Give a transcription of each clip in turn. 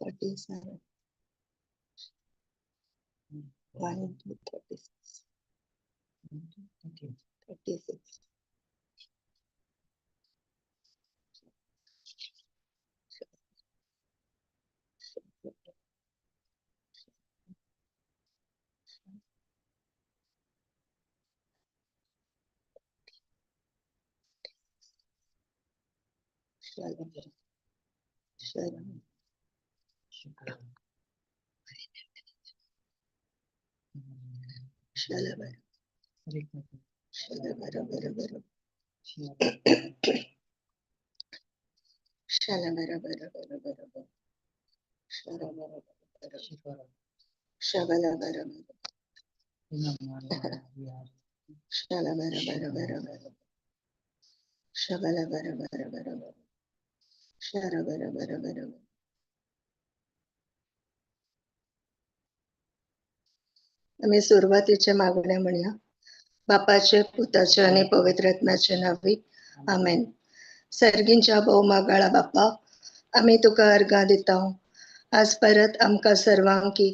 37. 1 to 36. 36. आम्ही सुरुवातीच्या मागण्या म्हणूया. बापाचे, पुताचे आणि पवित्र आत्म्याचे नावे, आमेन. सर्गींच्या भोवमागाळा बापा, आमी तुका अर्गां दिता. आज परत आमकां सर्वांकी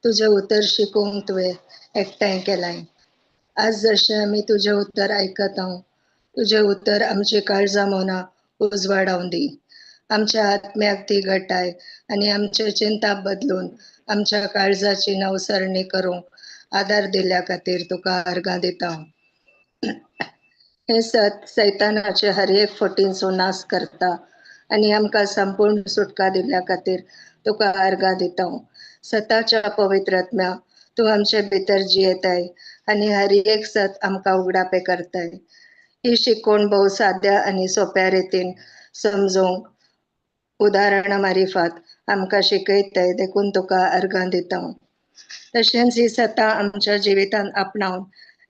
तुजें उतर शिकोवंक तुवें एकठांय केलाय. आज जशें आमी तुजें उतर आयकत आहोत, तुजें उतर आमची काळजां मनां उजवाडावन दी. आमच्या आत्म्याक ती घटाय आनी आमचे चिंता बदलून आमच्या काळजाची नवसरणी करूंक आदार दिल्या खातीर तुका अर्गां दिता. हे सत सैतानाचे हर एक फटींचो नाश करता आनी आमकां संपूर्ण सुटका दिल्या खातीर तुका अर्गां दिता. सताच्या पवित्र आत्म्या, तूं आमचे भितर जियेताय आनी हर एक सत आमकां उगडापे करताय. ही शिकवण भोव साद्या आनी सोंप्या रितीन समजूंक उदाहरणां मारिफात आमकां शिकयताय, देखून तुका अर्गां दिता. तशेंच ही सता आमच्या जिवितांत आपणावन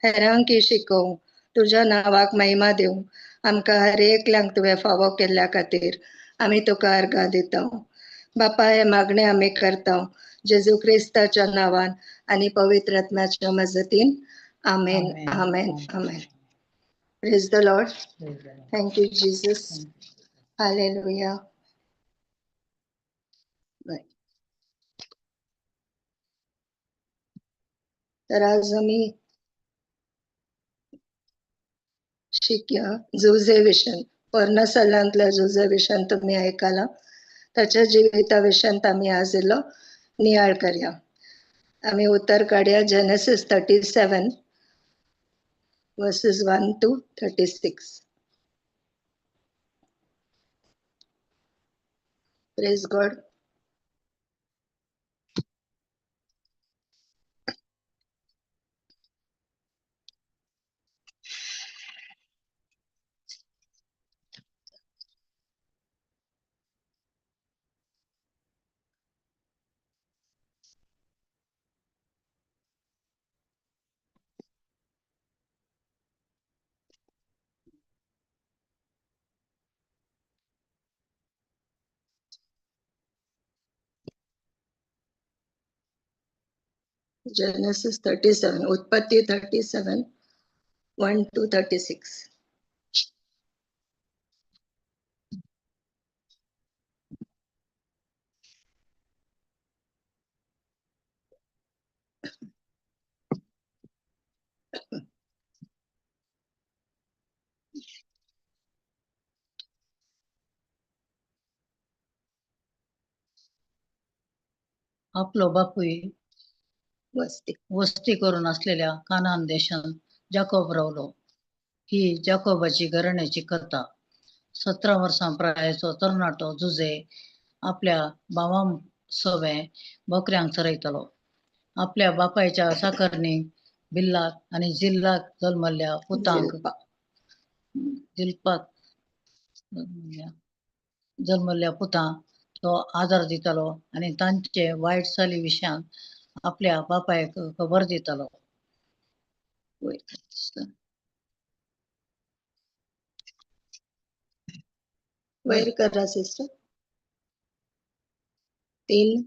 हेरांक ही शिकोवंक, तुज्या नांवाक महिमा दिवंक आमकां हर एकल्यांक तुवें फावो केल्ल्या खातीर आमी तुका अर्गां दिता. बापा, हे मागणे आमी करता जेजू क्रिस्ताच्या नांवान आनी पवित्र आत्म्याच्या मजतीन. आमेन, आमेन, आमेन. Praise the Lord. Thank you Jesus. Hallelujah. Bye. तर आज आमी शिकया जुझे विशन. पोरण्या सल्लांतल्या जुझे विशन तुम्ही ऐकाला, त्याच्या जिविता विशयांत आमी आज इल्लो नियाळ करया. आमी उतर काडया Genesis 37 verses 1 to 36. Praise God. Genesis 37, उत्पत्ती 37, 1 to 36. आपलो बापूय वस्ती वस्ती करून असलेल्या कानान देशांत जाकोब रावलो. ही जाकोबाची घराण्याची कथा. 17 वर्सां प्रायेचो तरणाटो जुझे आपल्या भावां सवें बकऱ्यांक चरयतालो. आपल्या बापायच्या साकरणीक बिल्लाक आनी जिल्लाक जल्मल्ल्या पुतांक जिल्पाक जल्मल्ल्या पुतांक तो आदार दितालो आनी तांचे वायट चाली विशयांत आपल्या बापायक खबर दितालो. वयर करा सिस्टर. 3.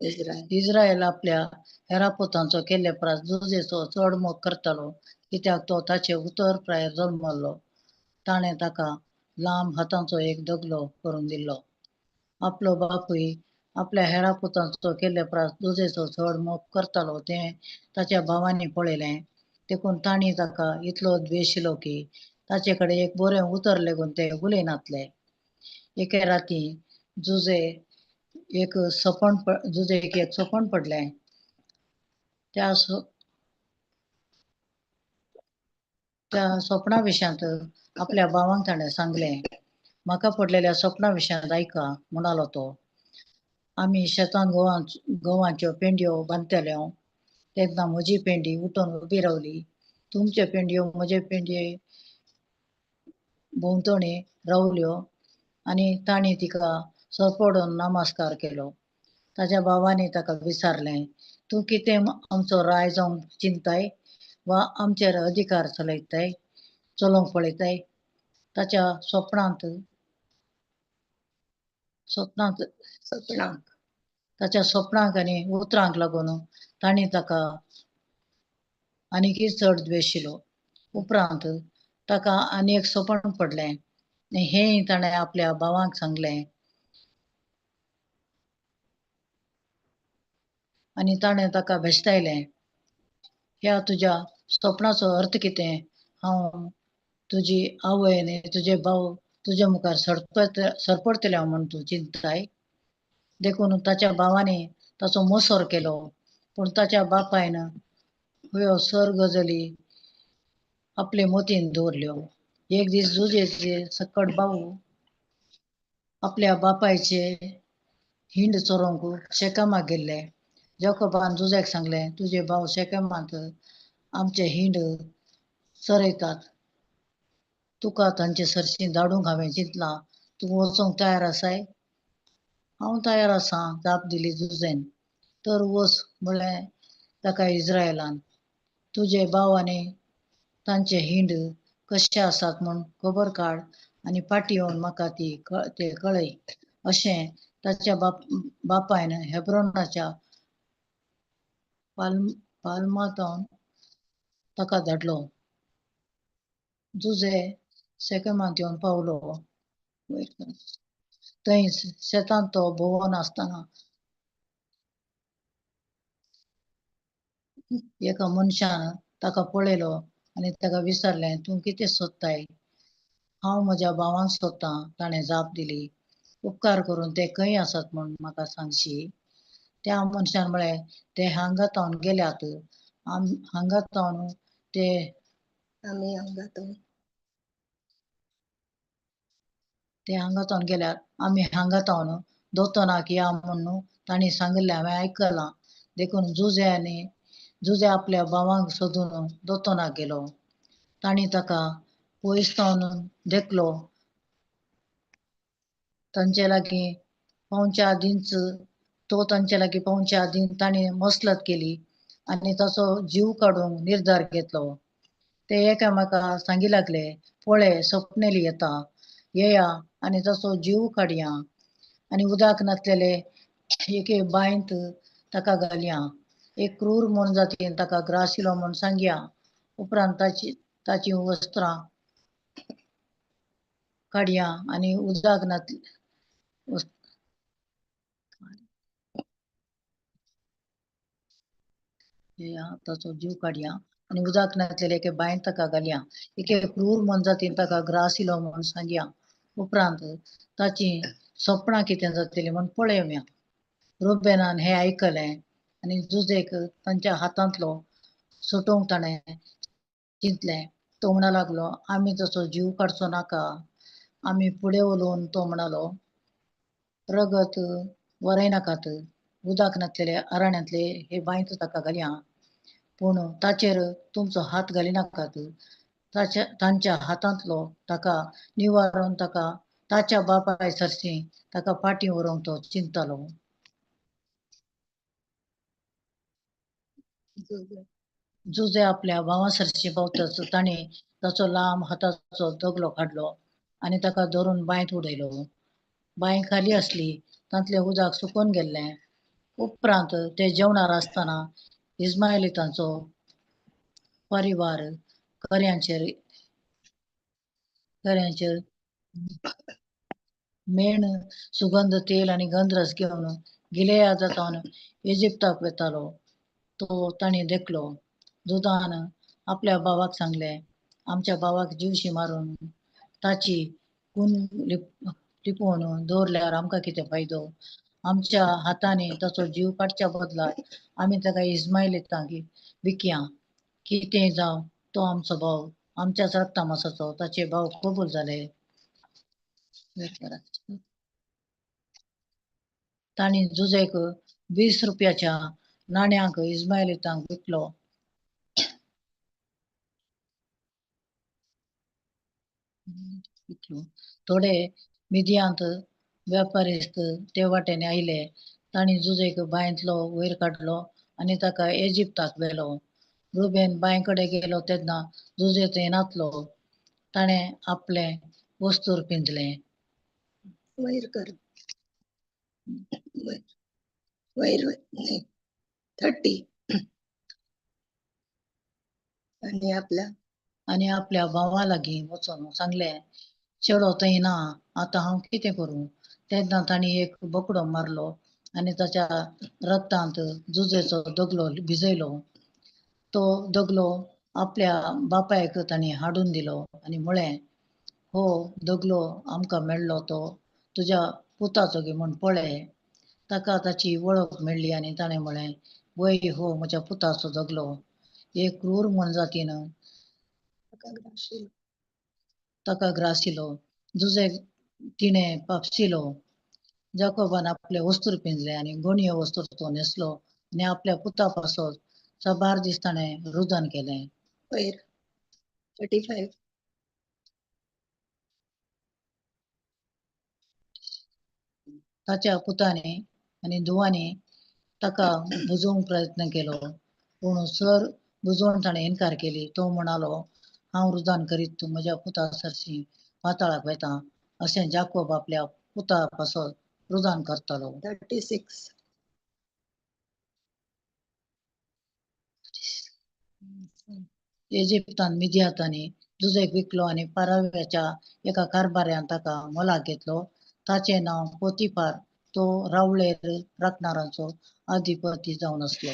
इस्रायल. इस्रायल आपल्या हेरा पुतांचो केल्ले परस जुझेचो चड मोग करतालो, कित्याक तो ताचे उतर प्रायेर जल्मल्लो. ताणें ताका लांब हातांचो एक दगलो करून दिल्लो. आपलो बापूय आपल्या हेरा पुतांचो केल्ले परस जुझेचो चड मोग करतालो तें ताच्या भावांनी पळयलें. देखून तांणी ताका इतलो द्वेशिलो की ताचे कडेन एक बरें उतर लेगून ते उलयनातले. एके राती जुझे एक सपन जुझेक एक सपन पडलें. त्या त्या सपना विशयांत आपल्या भावांक ताणें सांगलें. म्हाका पडलेल्या सपना विशयांत आयका म्हणालो तो. आमी शेतान गंवाच्यो पेंडयो बांदतल्यो तेन्ना म्हजी पेंडी उठून उबी रावली. तुमच्यो पेंडयो म्हजे पेंडये भोंवतणी रावल्यो आनी तांणी तिका सरपडून नमस्कार केलो. ताच्या भावांनी ताका विचारलें, तूं कितें आमचो राय जावंक चिंताय वा आमचेर अधिकार चलयताय चलोवंक पळयताय? ताच्या सपनांत सपनांत सपनांक ताच्या सपनांक आनी उतरांक लागून तांणी ताका आनीकय चड द्वेशिलो. उपरांत ताका आनी एक सपन पडलें. हेंय ताणें आपल्या भावांक सांगलें आनी ताणें ताका भेश्टायलें. ह्या तुज्या सपनाचो अर्थ कितें? हांव तुजी आवय आनी तुजे भाव तुज्या मुखार सरपडतले म्हूण तूं चिंताय? देखून ताच्या भावांनी ताचो मोसर केलो. पूण ताच्या बापायन ह्यो सर गजाली आपले मतीन दवरल्यो. एक दीस जुझेचे सकट भाऊ आपल्या बापायचे हिंड चोरोवंक शेकामाक गेल्ले. जाकोबान जुझ्याक सांगलें, तुजे भाव शेकेमांत आमचे हिंड चरयतात. तुका तांचे सरशीं धाडूंक हांवें चिंतलां. तूं वचोंक तयार आसाय? हांव तयार आसां, जाप दिली जुझेन. तर वच, म्हळें ताका इस्रायलान. तुजे भाव आनी तांचे हिंड कशे आसात म्हूण खबर काड आनी फाटीं येवन म्हाका ते कळय. अशें ताच्या बापायन हेब्रोनाच्या पाल्मांत ताका धाडलो. जुझे शेकेमांत येवन पावलो. थंय शेतांत तो भोंवन आसतना एका मनशान ताका पळयलो आनी ताका विचारलें, तूं कितें सोदताय? हांव म्हज्या भावांक सोदतां, ताणें जाप दिली. उपकार करून ते खंय आसात म्हूण म्हाका सांगशी? त्या मनशान म्हळें, ते हांगा तावन गेल्यात. हांगा तावन ते आमी हांगा तावन ते हांगा तावन गेल्यात. आमी हांगा तावन दोतोनाक या म्हूण तांणी सांगिल्लें हांवें आयकलां. देखून जुझे आपल्या भावांक सोदून दोतोनाक गेलो. तांणी ताका पयस तावन देखलो. तांचे लागीं पावच्या आदींच तो तांचे लागीं पावच्या आदीं तांणी मसलत केली आनी ताचो जीव काडूंक निर्धार घेतलो. ते एकामेका सांगी लागले, पळय सपनेली येता, येया आनी ताचो जीव काडया आनी उदक नासलेले एके बांयत ताका घालया. एक क्रूर मोनजातीन ताका ग्राशिलो म्हूण सांगया. उपरांत ताची वस्त्रां काडया आनी उदक नासले ताचो जीव काडया आनी उदक नासलेले एके बांयत ताका घालया. एके क्रूर मोनजातीन ताका ग्राशिलो म्हूण सांगया. उपरांत ताची सोपणां कितें जातलीं म्हूण पळोवया. रुबेनान हें आयकलें आनी जुजेक तांच्या हातांतलो सुटोवंक ताणें चिंतलें. तो म्हणा लागलो, आमी तसो जीव काडचो नाका. आमी फुडें उलोवन तो म्हणालो, रगत वरयनाकात, उदक नासलेले अरण्यांतले हे बांयत ताका घालया, पूण ताचेर तुमचो हात घालिनाकात. तांच्या हातांतलो ताका निवारून ताका ताच्या बापाय सरशी ताका फाटीं व्हरूंक तो चिंततालो. जुजे आपल्या भावा सरशी पावतच ताणें ताचो लांब हाताचो दगलो काडलो आनी ताका धरून बांयत उडयलो. बांय खाली आसली, तांतलें उदक सुकून गेल्लें. उपरांत ते जेवणार आसतना इस्मायलितांचो परिवार कऱ्यांचेर कऱ्यांचेर मेण, सुगंध तेल आनी गंधरस घेवन गिलेयादा जावन इजिप्ताक वेतालो तो तांणी देखलो. जुदान आपल्या भावाक सांगलें, आमच्या भावाक जिवशी मारून ताची खून लिपोवन दवरल्यार आमकां कितें फायदो? आमच्या हातांनी ताचो जीव काडच्या बदला आमी ताका इस्मायलितांक विकया. कितें जावं, तो आमचो भाव, आमच्याच रक्ता मासाचो. ताचे भाव कबूल जाले. तांणी जुजेक 20 रुपयाच्या नाण्यांक इस्मायलितांक विकलो. थोडे मिदियांत वेपारिस्त ते वाटेन आयले. तांणी जुजेक बांयतलो वयर काडलो आनी ताका इजिप्ताक व्हेलो. रुबेन बांय कडेन गेलो तेन्ना जुजे थंय नातलो. ताणें आपलें वस्तूर पिंजलें. वयर कर, वयर 30. आनी आपल्या भावा लागीं वचून सांगलें, चेडो थंय ना, आतां हांव कितें करूं? तेन्ना तांणी एक बोकडो मारलो आनी ताच्या रक्तांत जुजेचो दगलो भिजयलो. तो दगलो आपल्या बापायक तांणी हाडून दिलो आनी म्हळें, हो दगलो आमकां मेळ्ळो तो तुज्या पुताचो गी म्हूण पळय. ताका ताची वळख मेळ्ळी आनी ताणें म्हळें, वय हो म्हज्या पुताचो दगलो. एक क्रूर मनजातीन ताका ग्रासिलो. जुजेक तिणें पापशिलो. जाकोबान आपले वस्तूर पिंजले आनी गोणयो वस्तूर तो न्हेसलो आनी आपल्या पुता पासत साबार दीस ताणें रुदन केलें. वयर 35. ताच्या पुतांनी आनी धुवांनी ताका बुजोवंक प्रयत्न केलो, पूण सर बुजोवन ताणें इनकार केली. तो म्हणालो, हांव रुदान करीत म्हज्या पुता सरशी पाताळाक वेता. अशें जाकोब आपल्या पुता पासत रुदान करतालो. 36. इजिप्तान मिदियातांनी जुजेक विकलो आनी पाराव्याच्या एका कारभाऱ्यान ताका मोलाक घेतलो. ताचें नांव पोतिफार. तो रावळेर राखणारांचो अधिपती जावन आसलो.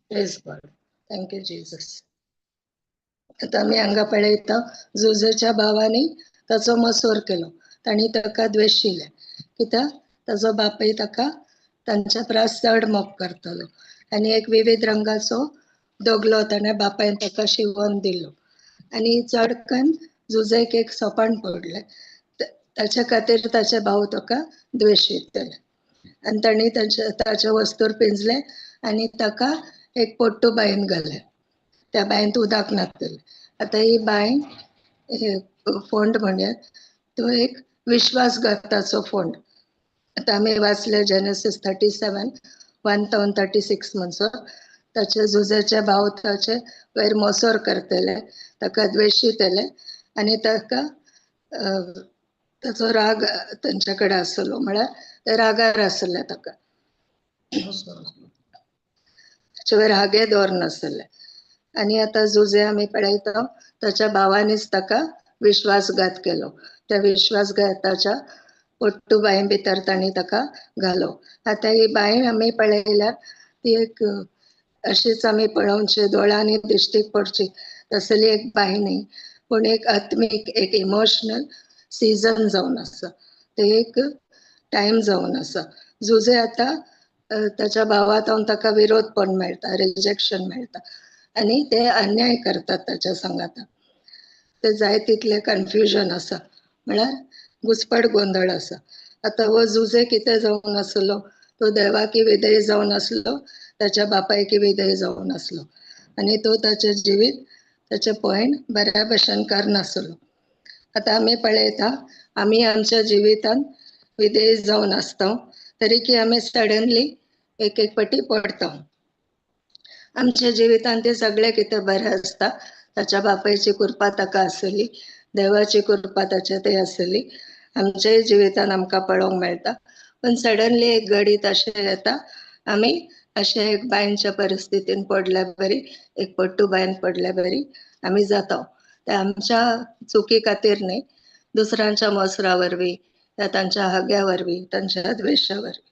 Praise God, thank you Jesus. आतां आमी हांगा पळयता, जुजेच्या भावांनी ताचो मसोर केलो. तांणी ताका द्वेशिलें, कित्याक ताचो बापूय ताका तांच्या प्रास चड मोग करतालो. आनी एक विविध रंगाचो दगलो ताणें बापायन ताका शिंवोन दिलो. आनी चडकन जुजेक एक सोपाण पडलें, ताच्या खातीर ताचे भाव ताका द्वेशितले. आनी तांणी ताचे वस्तूर पिंजलें आनी ताका एक पोट्टू बांयन घालें. त्या बांयंत उदक नासलें. आतां ही बांय फोंड म्हणयात, तो एक विश्वासघाताचो फोंड. आतां आमी वाचले जेनेसीस 37:1-36 म्हणसर ताचे जुजेचे भाव ताचे वयर मोसोर करतले, ताका द्वेशितले आनी ताका ताचो राग तांचे कडेन आसलो, म्हळ्यार ते रागार आसले ताका, ताचे वयर हागे दवर नासले. आनी आतां जुजे आमी पळयता ताच्या भावांनीच ताका विश्वासघात केलो. त्या विश्वासघाताच्या पोट्टू बांय भितर तांणी ताका घालो. आतां ही बांय आमी पळयल्यार ती एक अशीच आमी पळोवची, दोळ्यांनी दिश्टीक पडची तसली एक बांय न्ही, पूण एक आत्मीक, एक इमोशनल सिजन जावन आसा. ते एक टायम जावन आसा. जुजे आतां ताच्या भावांत ताका विरोध पण मेळटा, रिजेक्शन मेळटा आनी ते अन्याय करतात ताच्या सांगाता. ते जाय तितले कन्फ्युजन आसा, म्हळ्यार घुसपट गोंदळ आसा. आतां हो जुजे कितें जावन आसलो, तो देवाकी विधेय जावन आसलो, ताच्या बापायकी विधेय जावन आसलो आनी तो ताचें जिवीत ताचें पॉयंट बऱ्या भशेन करनासलो. आतां आमी पळयता आमी आमच्या जिवितांत विधेय जावन आसता तरी की आमी सडनली एक एक पटी पडता. आमच्या जिवितांत ते सगळें कितें बरें आसता, ताच्या बापायची कृपा ताका आसली, देवाची कृपा ताच्या ते आसली, आमच्याय जिवितांत आमकां पळोवंक मेळटा. पण सडनली एक घडीत अशें येता आमी अशें एक बांयच्या परिस्थितीन पडल्या बरी, एक पट्टू बांयन पडल्या बरी आमी जाता. ते आमच्या चुकी खातीर न्ही, दुसऱ्यांच्या मोसरा वरवीं या तांच्या हग्या वरवीं, तांच्या द्वेशा वरवीं.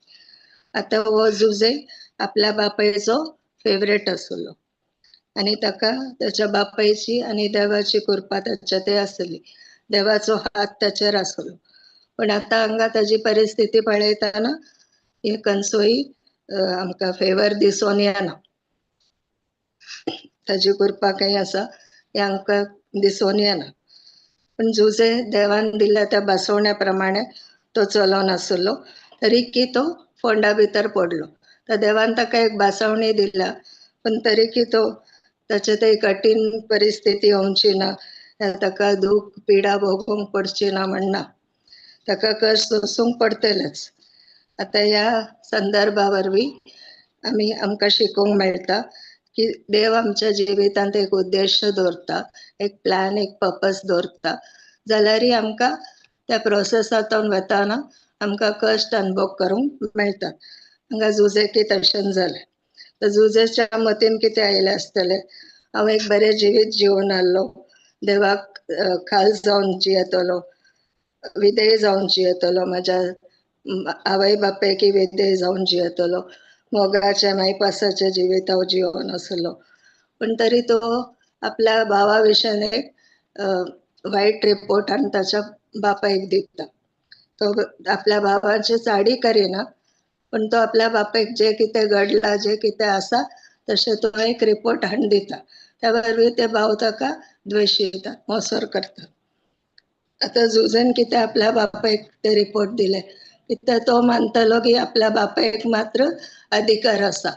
आतां हो जुजे आपल्या बापायचो फेवरेट आसलो आनी ताका ताच्या बापायची आनी देवाची कृपा ताच्या ते आसली, देवाचो हात ताचेर आसलो. पण आतां हांगा ताजी परिस्थिती पळयतना हे कंसोय आमकां फेवर दिसून येना, ताजी कृपा खंय आसा हें आमकां दिसून येना. पण जुजे देवान दिल्ल्या त्या बसवण्या प्रमाणे तो चलोन आसलो तरी की तो फोंडा भितर पडलो. तर देवान ताका एक बसवणी दिल्या पण तरी की तो ताचे ते कठीण परिस्थिती येवची ना, ताका दुःख पिडा भोगूंक पडची ना म्हणना, ताका कश्ट सोसूंक पडटलेच. आतां ह्या संदर्भा वरवीं आमी आमकां शिकूंक मेळटा की देव आमच्या जिवितांत एक उद्देश दवरता, एक प्लॅन, एक पर्पस दवरता, जाल्यारय आमकां त्या प्रोसेसांतल्यान वतना आमकां कश्ट अनुभव करूंक मेळटा. हांगा जुजे तशें जालें. तर जुजेच्या मतीन कितें आयलें आसतलें, हांव एक बरें जिवीत जिवन आसलो, देवाक खाल जावन जियेतलो, विधेय जावन जियेतलो, म्हाज्या आवय बापायकी विधेय जावन जियेतलो, मोगाच्या मायपासाच्या जिवीत हांव जिवन आसलो. पण तरी तो आपल्या भावा विशयान एक वायट रिपोर्ट आनी ताच्या बापायक दिता. तो आपल्या भावाची चाडी करिना पण तो आपल्या बापायक जे कितें घडलां, जे कितें आसा तशें तो एक रिपोर्ट हाडून दिता. त्या वरवीं ते भाव ताका द्वेश दितात, मोसर करतात. आतां जुजेन कितें आपल्या बापायक ते रिपोर्ट दिले, कित्याक तो मानतालो की आपल्या बापायक मात्र अधिकार आसा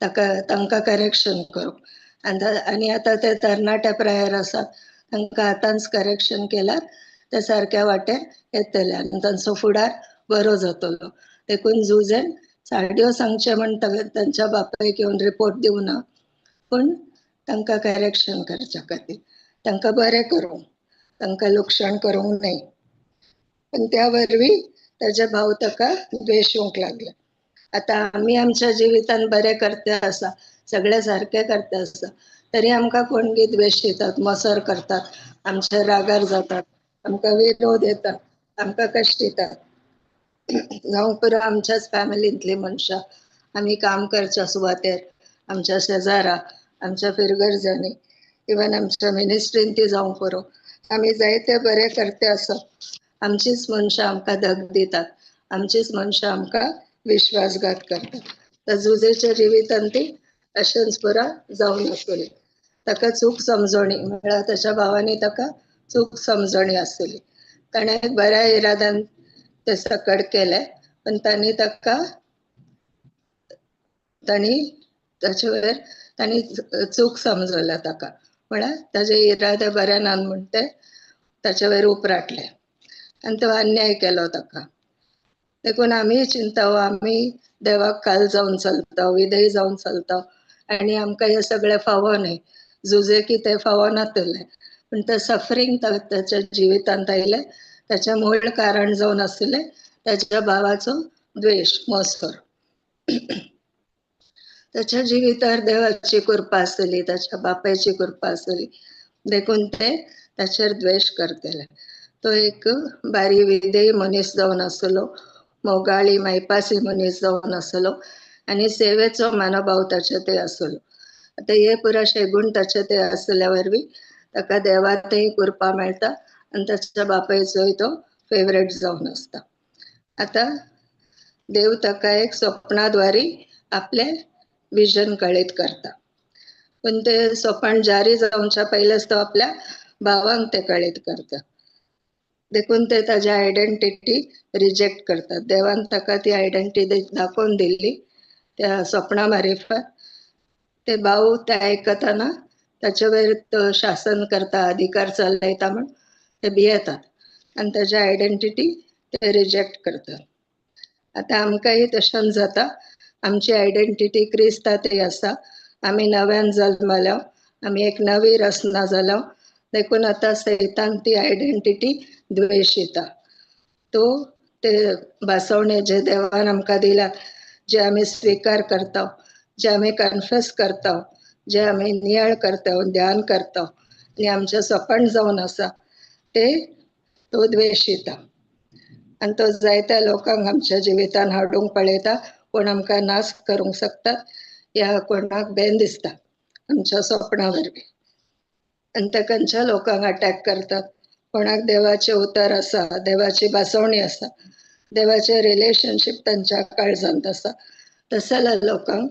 ताका तांकां करेक्शन करूंक. आनी आतां ते तरणाटे प्रायर आसात तांकां आतांच करेक्शन केल्यार ते सारक्या वाटेर येतले आनी तांचो फुडार बरो जातलो. देखून जुजेन साडयो सांगचे म्हण तांच्या बापायक येवन रिपोर्ट दिवना, पूण तांकां करेक्शन करच्या खातीर, तांकां बरें करूंक, तांकां लुकसाण करूंक न्हय. पण त्या वरवीं ताजे भाव ताका द्वेशूंक लागले. आतां आमी आमच्या जिवितांत बरें करते आसा, सगळें सारकें करता आसा, तरी आमकां कोण बी द्वेश दितात, मसर करतात, आमच्या रागार जातात, आमकां विरोध येतात, आमकां कश्ट दितात. जावं पुरो आमच्याच फॅमिलींतली मनशां, आमी काम करच्या सुवातेर, आमच्या शेजारा, आमच्या फिरगर्जांनी, इवन आमच्या मिनिस्ट्रीन ती जावं पुरो, आमी जायते बरें करते आसा, आमचीच मनशां आमकां धग दितात, आमचीच मनशां आमकां विश्वासघात करतात. तर जुजेच्या जिवितांत ती अशेंच पुरा जावन आसली. ताका चूक समजणी म्हळ्यार ताच्या भावांनी ताका चूक समजणी आसली. ताणें बऱ्या इरादान ते सकड केलें, पण तांणी ताका तांणी ताचे वयर तांणी चूक समजल्या ताका, म्हळ्यार ताजे इरादे बरे नात म्हण ते ताचे वयर उपराटले आनी तो अन्याय केलो ताका. देखून आमी चिंता, आमी देवाक काल जावन चलता, विधेय जावन चलता आनी आमकां हें सगळें फावो न्हय. जुजे की तें फावो नातलें, पूण तें सफरींग ताच्या जिवितांत आयलें ताचें मूळ कारण जावन आसलें ताच्या भावाचो द्वेश, मस्कर. ताच्या जिवितार देवाची कृपा आसली, ताच्या बापायची कृपा आसली, देखून ते ताचेर द्वेश करतले. तो एक बारी विधेय मनीस जावन आसलो, मोगाळी मायपासी मनीस जावन आसलो आनी सेवेचो मनोभाव ताचे ते आसलो. आतां हे पुरा शेगूण ताचे ते आसल्या वरवीं ताका देवातय कृपा मेळटा आनी ताच्या बापायचोय तो फेवरेट जावन आसता. आतां देव ताका एक स्वप्नाद्वारी आपले विजन कळीत करता. पण ते सोपान जारी जावच्या पयलेच तो आपल्या भावांक ते कळीत करता. देखून ते ताजी आयडेंटिटी रिजेक्ट करतात. देवान ताका ती आयडेंटिटी दाखोवन दिल्ली त्या स्वप्ना मारिफत. ते भाऊ ते आयकतना ताचे वयर तो शासन करता, अधिकार चलयता म्हण ते भियेतात आनी ताजी आयडेंटिटी ते रिजेक्ट करतात. आतां आमकांय तशेंच जाता. आमची आयडेंटिटी क्रिस्तांतय आसा. आमी नव्यान जल्मल्या, आमी एक नवी रचना जाल्या. देखून आतां सैतान ती आयडेंटिटी द्वेशिता. तो ते भासवणे जे देवान आमकां दिला, जे आमी स्विकार करता, जे आमी कन्फेस करता, जे आमी नियाळ करता, ध्यान करता आनी आमचें सपन जावन आसा, ते तो द्वेशिता. आनी तो जायत्या लोकांक आमच्या जिवितान हाडूंक पळयता, कोण आमकां नाश करूंक शकतात ह्या कोणाक बेन दिसता आमच्या सपना वरवीं. आनी ते खंयच्या लोकांक अटॅक करतात, कोणाक देवाचें उतर आसा, देवाची भासवणी आसा, देवाचें रिलेशनशीप तांच्या काळजांत आसा, तसल्या लोकांक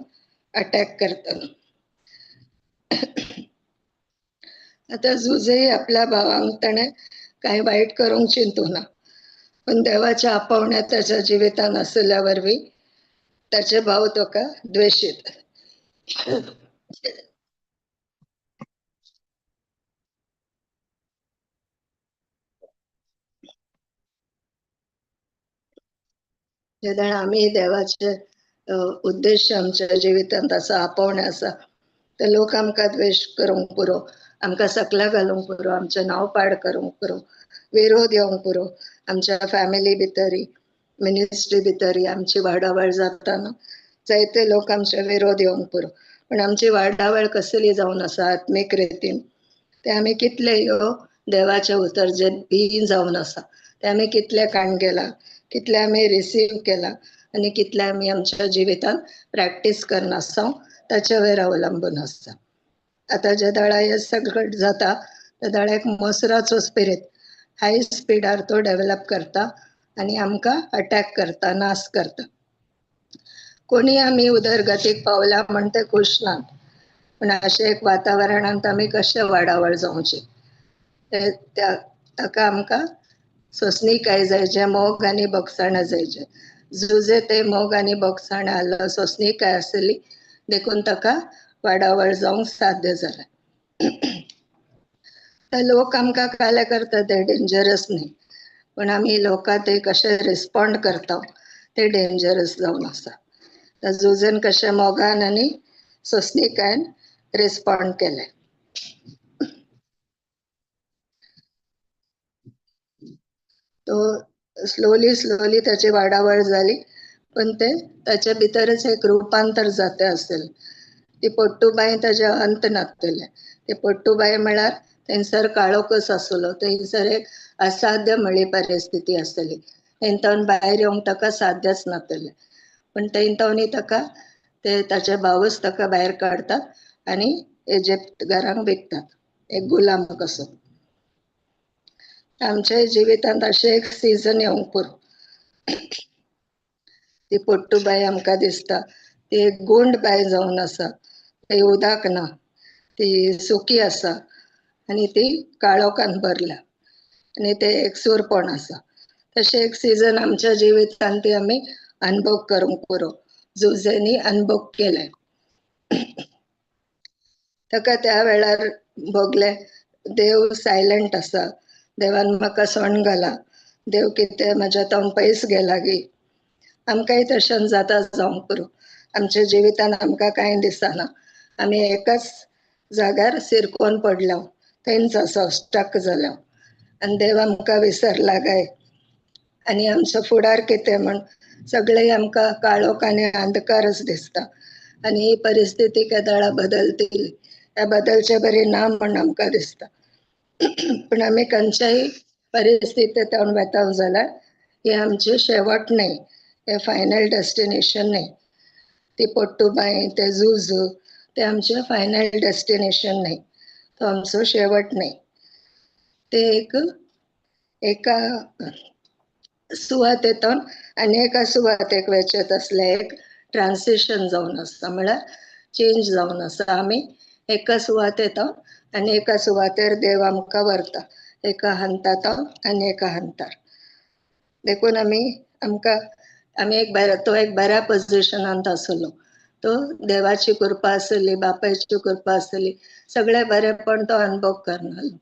अटॅक करतात. आतां जुजेय आपल्या भावांक ताणें कांय वायट करूंक चिंतूं ना, पण देवाच्या आपोवण्या ताच्या जिवितांत आशिल्ल्या वरवीं ताचे भाव ताका द्वेशीत. जेन्ना आमी देवाचे उद्देश आमच्या जिवितांत आसा, आपोवणें आसा, ते लोक आमकां द्वेश करूंक पुरो, आमकां सकला घालूंक पुरो, आमचें नांव पाड करूंक पुरो, विरोध येवंक पुरो. आमच्या फॅमिली भितरी, मिनिस्ट्री भितरी आमची वाडावळ जाता न्हू, जायते लोक आमचे विरोध येवंक पुरो. पण आमची वाडावळ कसली जावन आसा आत्मीक रितीन, ते आमी कितले ह्यो देवाचें उतर जे बीन जावन आसा ते आमी कितले काण गेला, कितले आमी रिसीव केला आनी कितले आमी आमच्या जिवितांत प्रॅक्टीस करनासता ताचे वयर अवलंबून आसता. आतां जे दळा हे सगळें जाता त्या दळा एक मोसराचो स्पिरीट हाय स्पिडार तो डेवलप करता आनी आमकां अटॅक करता, नाश करता. कोणी आमी उदरगतीक पावल्या म्हण ते खूश नात, पण अशें एक वातावरणांत आमी कशें वाडावळ जावची त्या ताका आमकां सोंसणीकाय जाय, जे मोग आनी भोगसाणां जाय. जे जुजे ते मोग आनी भोगसाणां आसलो, सोंसणीकाय आसली, देखून ताका वाडावळ जावंक साध्य जालें. लोक आमकां काले करता ते डेंजरस न्ही, पण आमी लोकां ते कशे रिस्पोंड करता ते डेंजरस जावन आसा. जुजेन कशें मोगान आनी सोंसणीकायन रिस्पोंड केलें. तो स्लोली स्लोली ताची वाडावळ जाली, पण ते ताच्या भितरच एक रुपांतर जाता आसलें. ती पट्टूबाय ताजे अंत नासतले. ते पट्टूबाय म्हळ्यार थंयसर काळोखच आसलो, थंयसर एक असाध्य म्हळी परिस्थिती आसतली, थंयतावन भायर येवंक ताका साध्यच नासतलें. पण थंयतावनय ताका ते ताचे भावच ताका भायर काडतात आनी इजिप्त घरांक विकतात एक गुलाम कसो. आमच्या जिवितांत अशें एक सिजन येवंक पुरो. ती पट्टूबाय आमकां दिसता, ती एक गुंड बाय जावन आसा, ती उदक ना, ती सुकी आसा आनी ती काळोखान भरल्या आनी ते एकसूरपण आसा. तशें एक सिजन आमच्या जिवितांत ती आमी अनुभव करूंक पुरो. जुजेनी अनुभव केले. ताका त्या वेळार भोगले देव सायलंट आसा, देवान म्हाका सण घाला, देव कितें म्हाज्या तावन पयस गेला गी. आमकांय तशें जाता जावंक पुरो. आमच्या जिवितान आमकां कांय दिसना, आमी एकाच जाग्यार सिरकोन पडल्या, थंयच आसा स्टक जाल्या आनी देव आमकां विसरला काय आनी आमचो फुडार कितें म्हण सगळें आमकां काळोख आनी अंधकारच दिसता. आनी ही परिस्थिती केदळा बदलतली, ह्या बदलचे बरी ना म्हण आमकां दिसता. पण आमी खंयच्याय परिस्थितींतल्यान वेता जाल्यार हें आमचें शेवट न्हय, हें फायनल डेस्टिनेशन न्हय. ती पट्टूबाय, ते झूज, ते आमचें फायनल डेस्टिनेशन न्हय, तो आमचो शेवट न्हय. ते एक एका सुवातेंतून आनी एका सुवातेक वचत आसलें एक ट्रान्सिशन जावन आसता, म्हळ्यार चेंज जावन आसा. आमी एका सुवातेंतून आनी एका सुवातेर देव आमकां व्हरता, एका हंतांत आनी एका हंतार. देखून आमी आमकां आमी एक बऱ्या, तो एक बऱ्या पोजिशनांत आसलो, तो देवाची कृपा आसली, बापायची कृपा आसली, सगळें बरेंपण तो अनुभव करनासलो.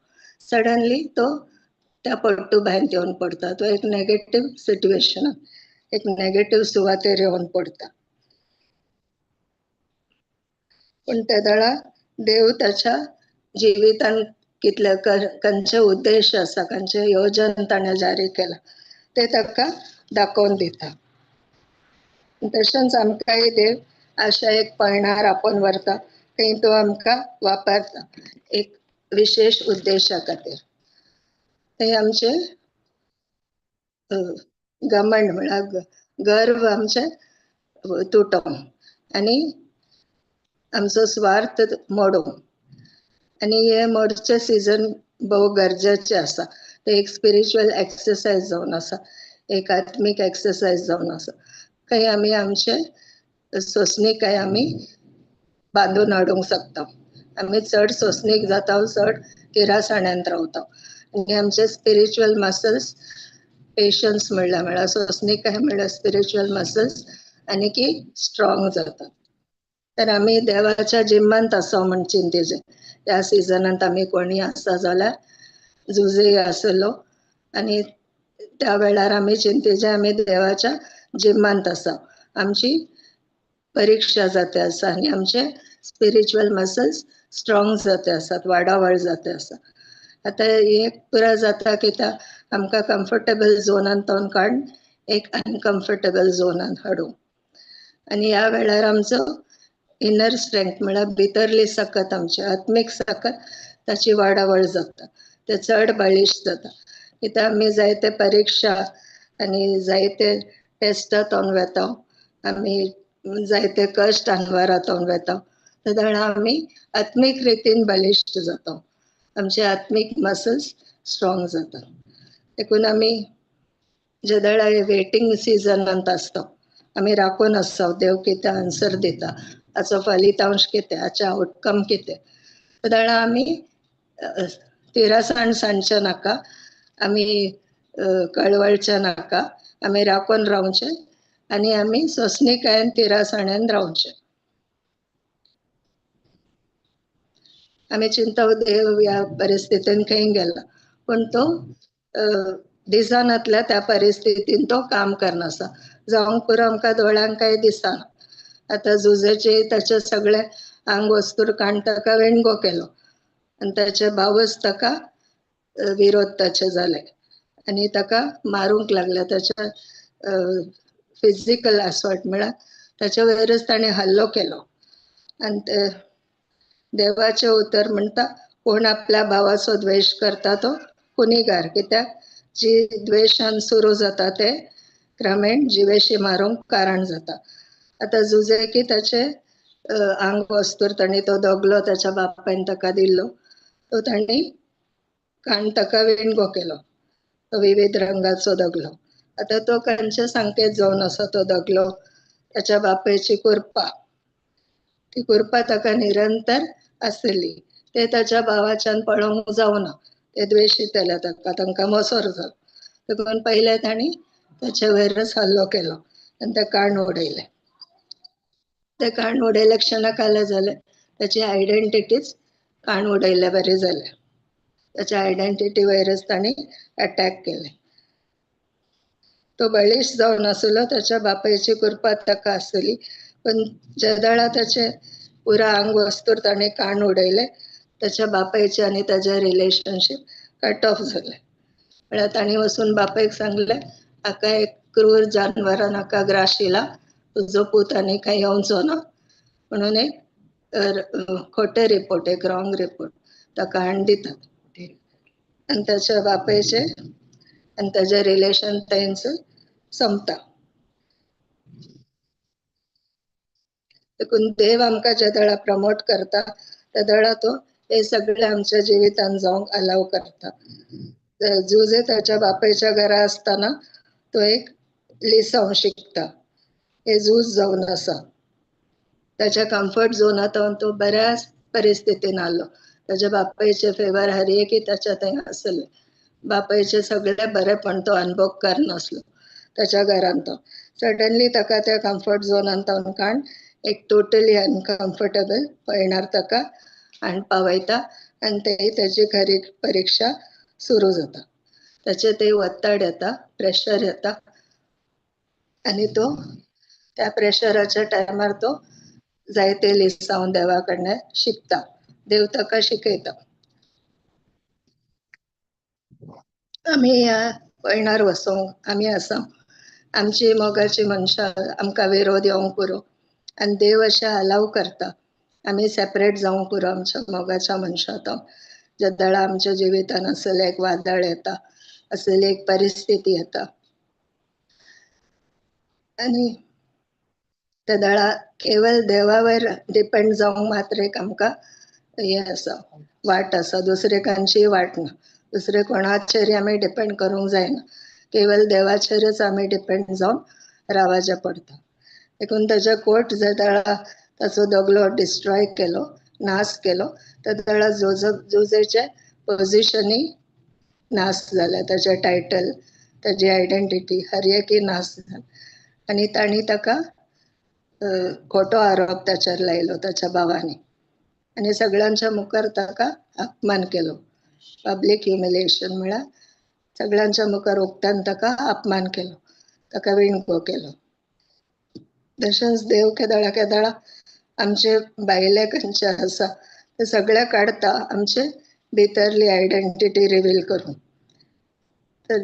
सडनली तो त्या पट्टू भायर येवन पडटा, तो एक नेगेटीव सिट्युएशनान, एक नेगेटीव सुवातेर येवन पडटा. पूण ते वेळार देव ताच्या जिवितान कितले खंयचे उद्देश आसा, खंयचे योजन ताणें जारी केला ते ताका दाखोवन दिता. तशेंच आमकांय देव अशा एक पळणार आपोवन व्हरता, थंय तो आमकां वापरता एक विशेश उद्देशा खातीर. थंय आमचे घमंड म्हळ्यार गर्व आमचे तुटोवंक आनी आमचो स्वार्थ मोडूंक. आनी हे मोडचे सिजन भोव गरजेचे आसा. ते एक स्पिरिच्युअल एक्सरसायज जावन आसा, एक आत्मीक एक्सरसायज जावन आसा. खंय आमी आमचे सोंसणीकाय आमी बांदून हाडूंक शकता. आमी चड सोंसणीक जाता, चड तिरासाण्यांत रावता आनी आमचे स्पिरिच्युअल मसल्स पेशन्स म्हणल्यार, म्हळ्यार सोंसणीकाय म्हणल्यार स्पिरिच्युअल मसल्स आनी की स्ट्रॉंग जाता. तर आमी देवाच्या जिम्मांत आसा म्हण चिंतेचे ह्या सिजनांत आमी कोणी आसा जाल्यार जुजे आसलो आनी त्या वेळार आमी चिंतेचे आमी देवाच्या जिम्मांत आसा, आमची परिक्षा जाते आसा आनी आमचे स्पिरिच्युअल मसल्स स्ट्रॉंग जाते आसात, वाडावळ जाते आसा. आतां हे पुराय जाता कित्याक आमकां कम्फर्टेबल झोनांत काडून एक अनकम्फर्टेबल झोनांत हाडूंक. आनी ह्या वेळार आमचो इनर स्ट्रेंथ म्हळ्यार भितरली सकत, आमची आत्मीक सकत ताची वाडावळ जाता, ते चड बळिश्ट जाता. कित्याक आमी जायते परिक्षा आनी जायते टेस्टांतून वेता, आमी जायते कश्ट अनवारांतून वेता, तेन्ना आमी आत्मीक रितीन बळिश्ट जाता, आमचे आत्मीक मसल्स स्ट्रॉंग जातात. देखून आमी जेदळा वेटिंग सिजनांत आसता आमी राखून आसता देव कितें आन्सर दिता, हाचो फलितांश कितें, हाचें आवटकम कितें, तेन्ना आमी तिरासाण सांडचें नाका, आमी कळवळचें नाका, आमी राखून रावचें आनी आमी सोंसणीकायेन तिरासाणेन रावचें. आमी चिंता देव ह्या परिस्थितीन खंय गेला, पूण तो दिसनातल्या त्या परिस्थितीन तो काम करनासा, जावंक पुरो आमकां दोळ्यांक कांय दिसना. आतां जुजेचे ताचे सगळे आंग वस्तूर काण ताका वेणगो केलो आनी ताचे भावच ताका विरोध ताचे जाले आनी ताका मारूंक लागले. ताच्या फिजिकल असॉल्ट म्हळ्यार ताच्या वयरच ताणें हल्लो केलो. आनी ते देवाचें उतर म्हणटा कोण आपल्या भावाचो द्वेश करता तो गुन्हेगार, कित्याक जी द्वेशान सुरू जाता ते क्रमेण जिवेशी मारूंक कारण जाता. आतां जुजे की ताचे आंग वस्तूर ताणी तो दगलो ताच्या बापायन ताका दिल्लो, तो ताणी काण ताका विणगो केलो, तो विविध रंगाचो दगलो. आतां तो खंयचे संकेत जावन आसा तो दगलो, ताच्या बापायची कृपा, ती कृपा ताका निरंतर आसली, ते ताच्या भावाच्यान पळोवंक जावना, ते द्वेशितले ताका, तांकां मसर जालो. देखून पयले ताणी ताचे वयरच हल्लो केलो आनी ते काण उडयलें. ते काण उडयल्या क्षणाक आलें जालें ताची आयडेंटिटीच काण उडयल्या बरी जालें, ताच्या आयडेंटिटी वयरच ताणी अटॅक केलें. तो बळिश्ट जावन आसलो, ताच्या बापायची कृपा ताका आसली, पण जेदळा ताचे पुरा आंग वस्तूर ताणें काण उडयलें, ताच्या बापायचें आनी ताचें रिलेशनशीप कट ऑफ जालें. म्हळ्यार ताणें वचून बापायक सांगलें, हाका एक क्रूर जानवरान हाका ग्राशिला, तुजो पूत आनी कांय येवचो ना म्हणून एक खोटे रिपोर्ट, एक रॉंग रिपोर्ट ताका हाडून दितात. आनी ताच्या बापायचें आनी ताचें रिलेशन थंयच सोंपता. देखून देव आमकां जे दळा प्रमोट करता त्या दळा तो हे सगळे आमच्या जिवितान जावंक अलाव करता. जुजे ताच्या बापायच्या घरा आसतना तो एक लिसांव शिकता. हे झूज जावन आसा. ताच्या कम्फर्ट झोनांत तो बऱ्याच परिस्थितीन आसलो. ताच्या बापायचे फेवर हर एक ताच्या थंय आसले. बापायचे सगळे बरेपण तो अनुभव करनासलो ताच्या घरान. तो सडनली ताका त्या कम्फर्ट झोनांत काण एक टोटली अनकम्फर्टेबल पळणार ताका आनी पावयता आनी ते ताची खरी परिक्षा सुरू जाता. ताचे ते वत्ताड येता, प्रेशर येता आनी तो त्या प्रेशराच्या टायमार तो जायते लिसांव देवा कडल्यान शिकता. देव ताका शिकयता. आमी ह्या पळणार वचोंक आमी आसा. आमची मोगाची मनशां आमकां विरोध येवंक पुरो आनी देव अशें अलाव करता आमी सेपरेट जावंक पुरो आमच्या मोगाच्या मनशां तो. जेदळा आमच्या जिवितान असलें एक वादळ येता, असली एक परिस्थिती येता आनी त्या दळा केवळ देवावर डिपेंड जावंक मात्र एक आमकां हें आसा, वाट आसा. दुसरे कांची वाट ना. दुसरे कोणाचेर आमी डिपेंड करूंक जायना. केवळ देवाचेरच आमी डिपेंड जावन रावाचें पडटा. देखून ताच्या कोट जेदळा ताचो दगलो डिस्ट्रॉय केलो, नाश केलो, त्या दळा जुजेचे पोजिशनूय नाश जालें. ताचें टायटल, ताजी आयडेंटिटी हर एकय नाश जालें आनी तांणी ताका खोटो आरोप ताचेर लायलो ताच्या भावांनी आनी सगळ्यांच्या मुखार ताका अपमान केलो. पब्लीक ह्युमिलेशन म्हळ्यार सगळ्यांच्या मुखार उक्त्यान ताका अपमान केलो, ताका विणको केलो. तशेंच देव केदळा केदळा आमचे भायले खंयचे आसा ते सगळे काडता आमचे भितरली आयडेंटिटी रिवील करून. तर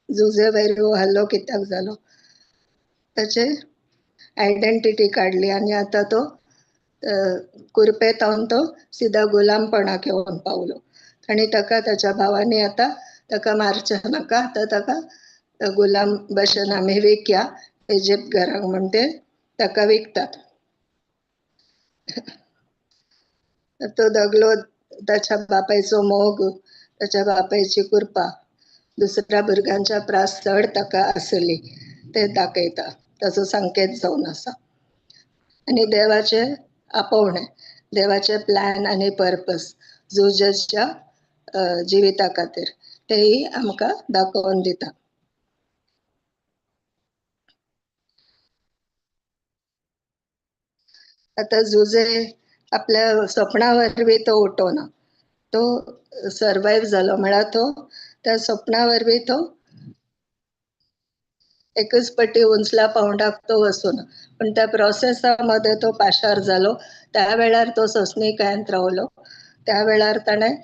जुजे वयर हो हल्लो कित्याक जालो? ताचे आयडेंटिटी काडली आनी आतां तो कुरपेतावन तो सिदा गुलामपणाक येवन पावलो. आनी ताका ताच्या भावांनी आतां ताका मारचें नाका, आतां ताका गुलाम भशेन आमी विकया इजिप्त घरांक म्हण ते ताका विकतात. तो दगलो ताच्या बापायचो मोग, ताच्या बापायची कृपा दुसऱ्या भुरग्यांच्या प्रास चड ताका आसली ते दाखयता. ताचो संकेत जावन आसा. आनी देवाचे आपोवणें, देवाचे प्लॅन आनी पर्पस जुजेच्या जिविता खातीर तेय आमकां दाखोवन दिता. आतां जुजे आपल्या सपना वरवीं तो उठोना, तो सर्वायव जालो म्हळ्यार तो त्या सपना वरवीं तो एकच पटी उंचल्या पावंडाक तो वचूना, पण त्या प्रोसेसा मध्ये तो पाशार जालो. त्या वेळार तो सोंसणीकायेन रावलो, त्या वेळार ताणें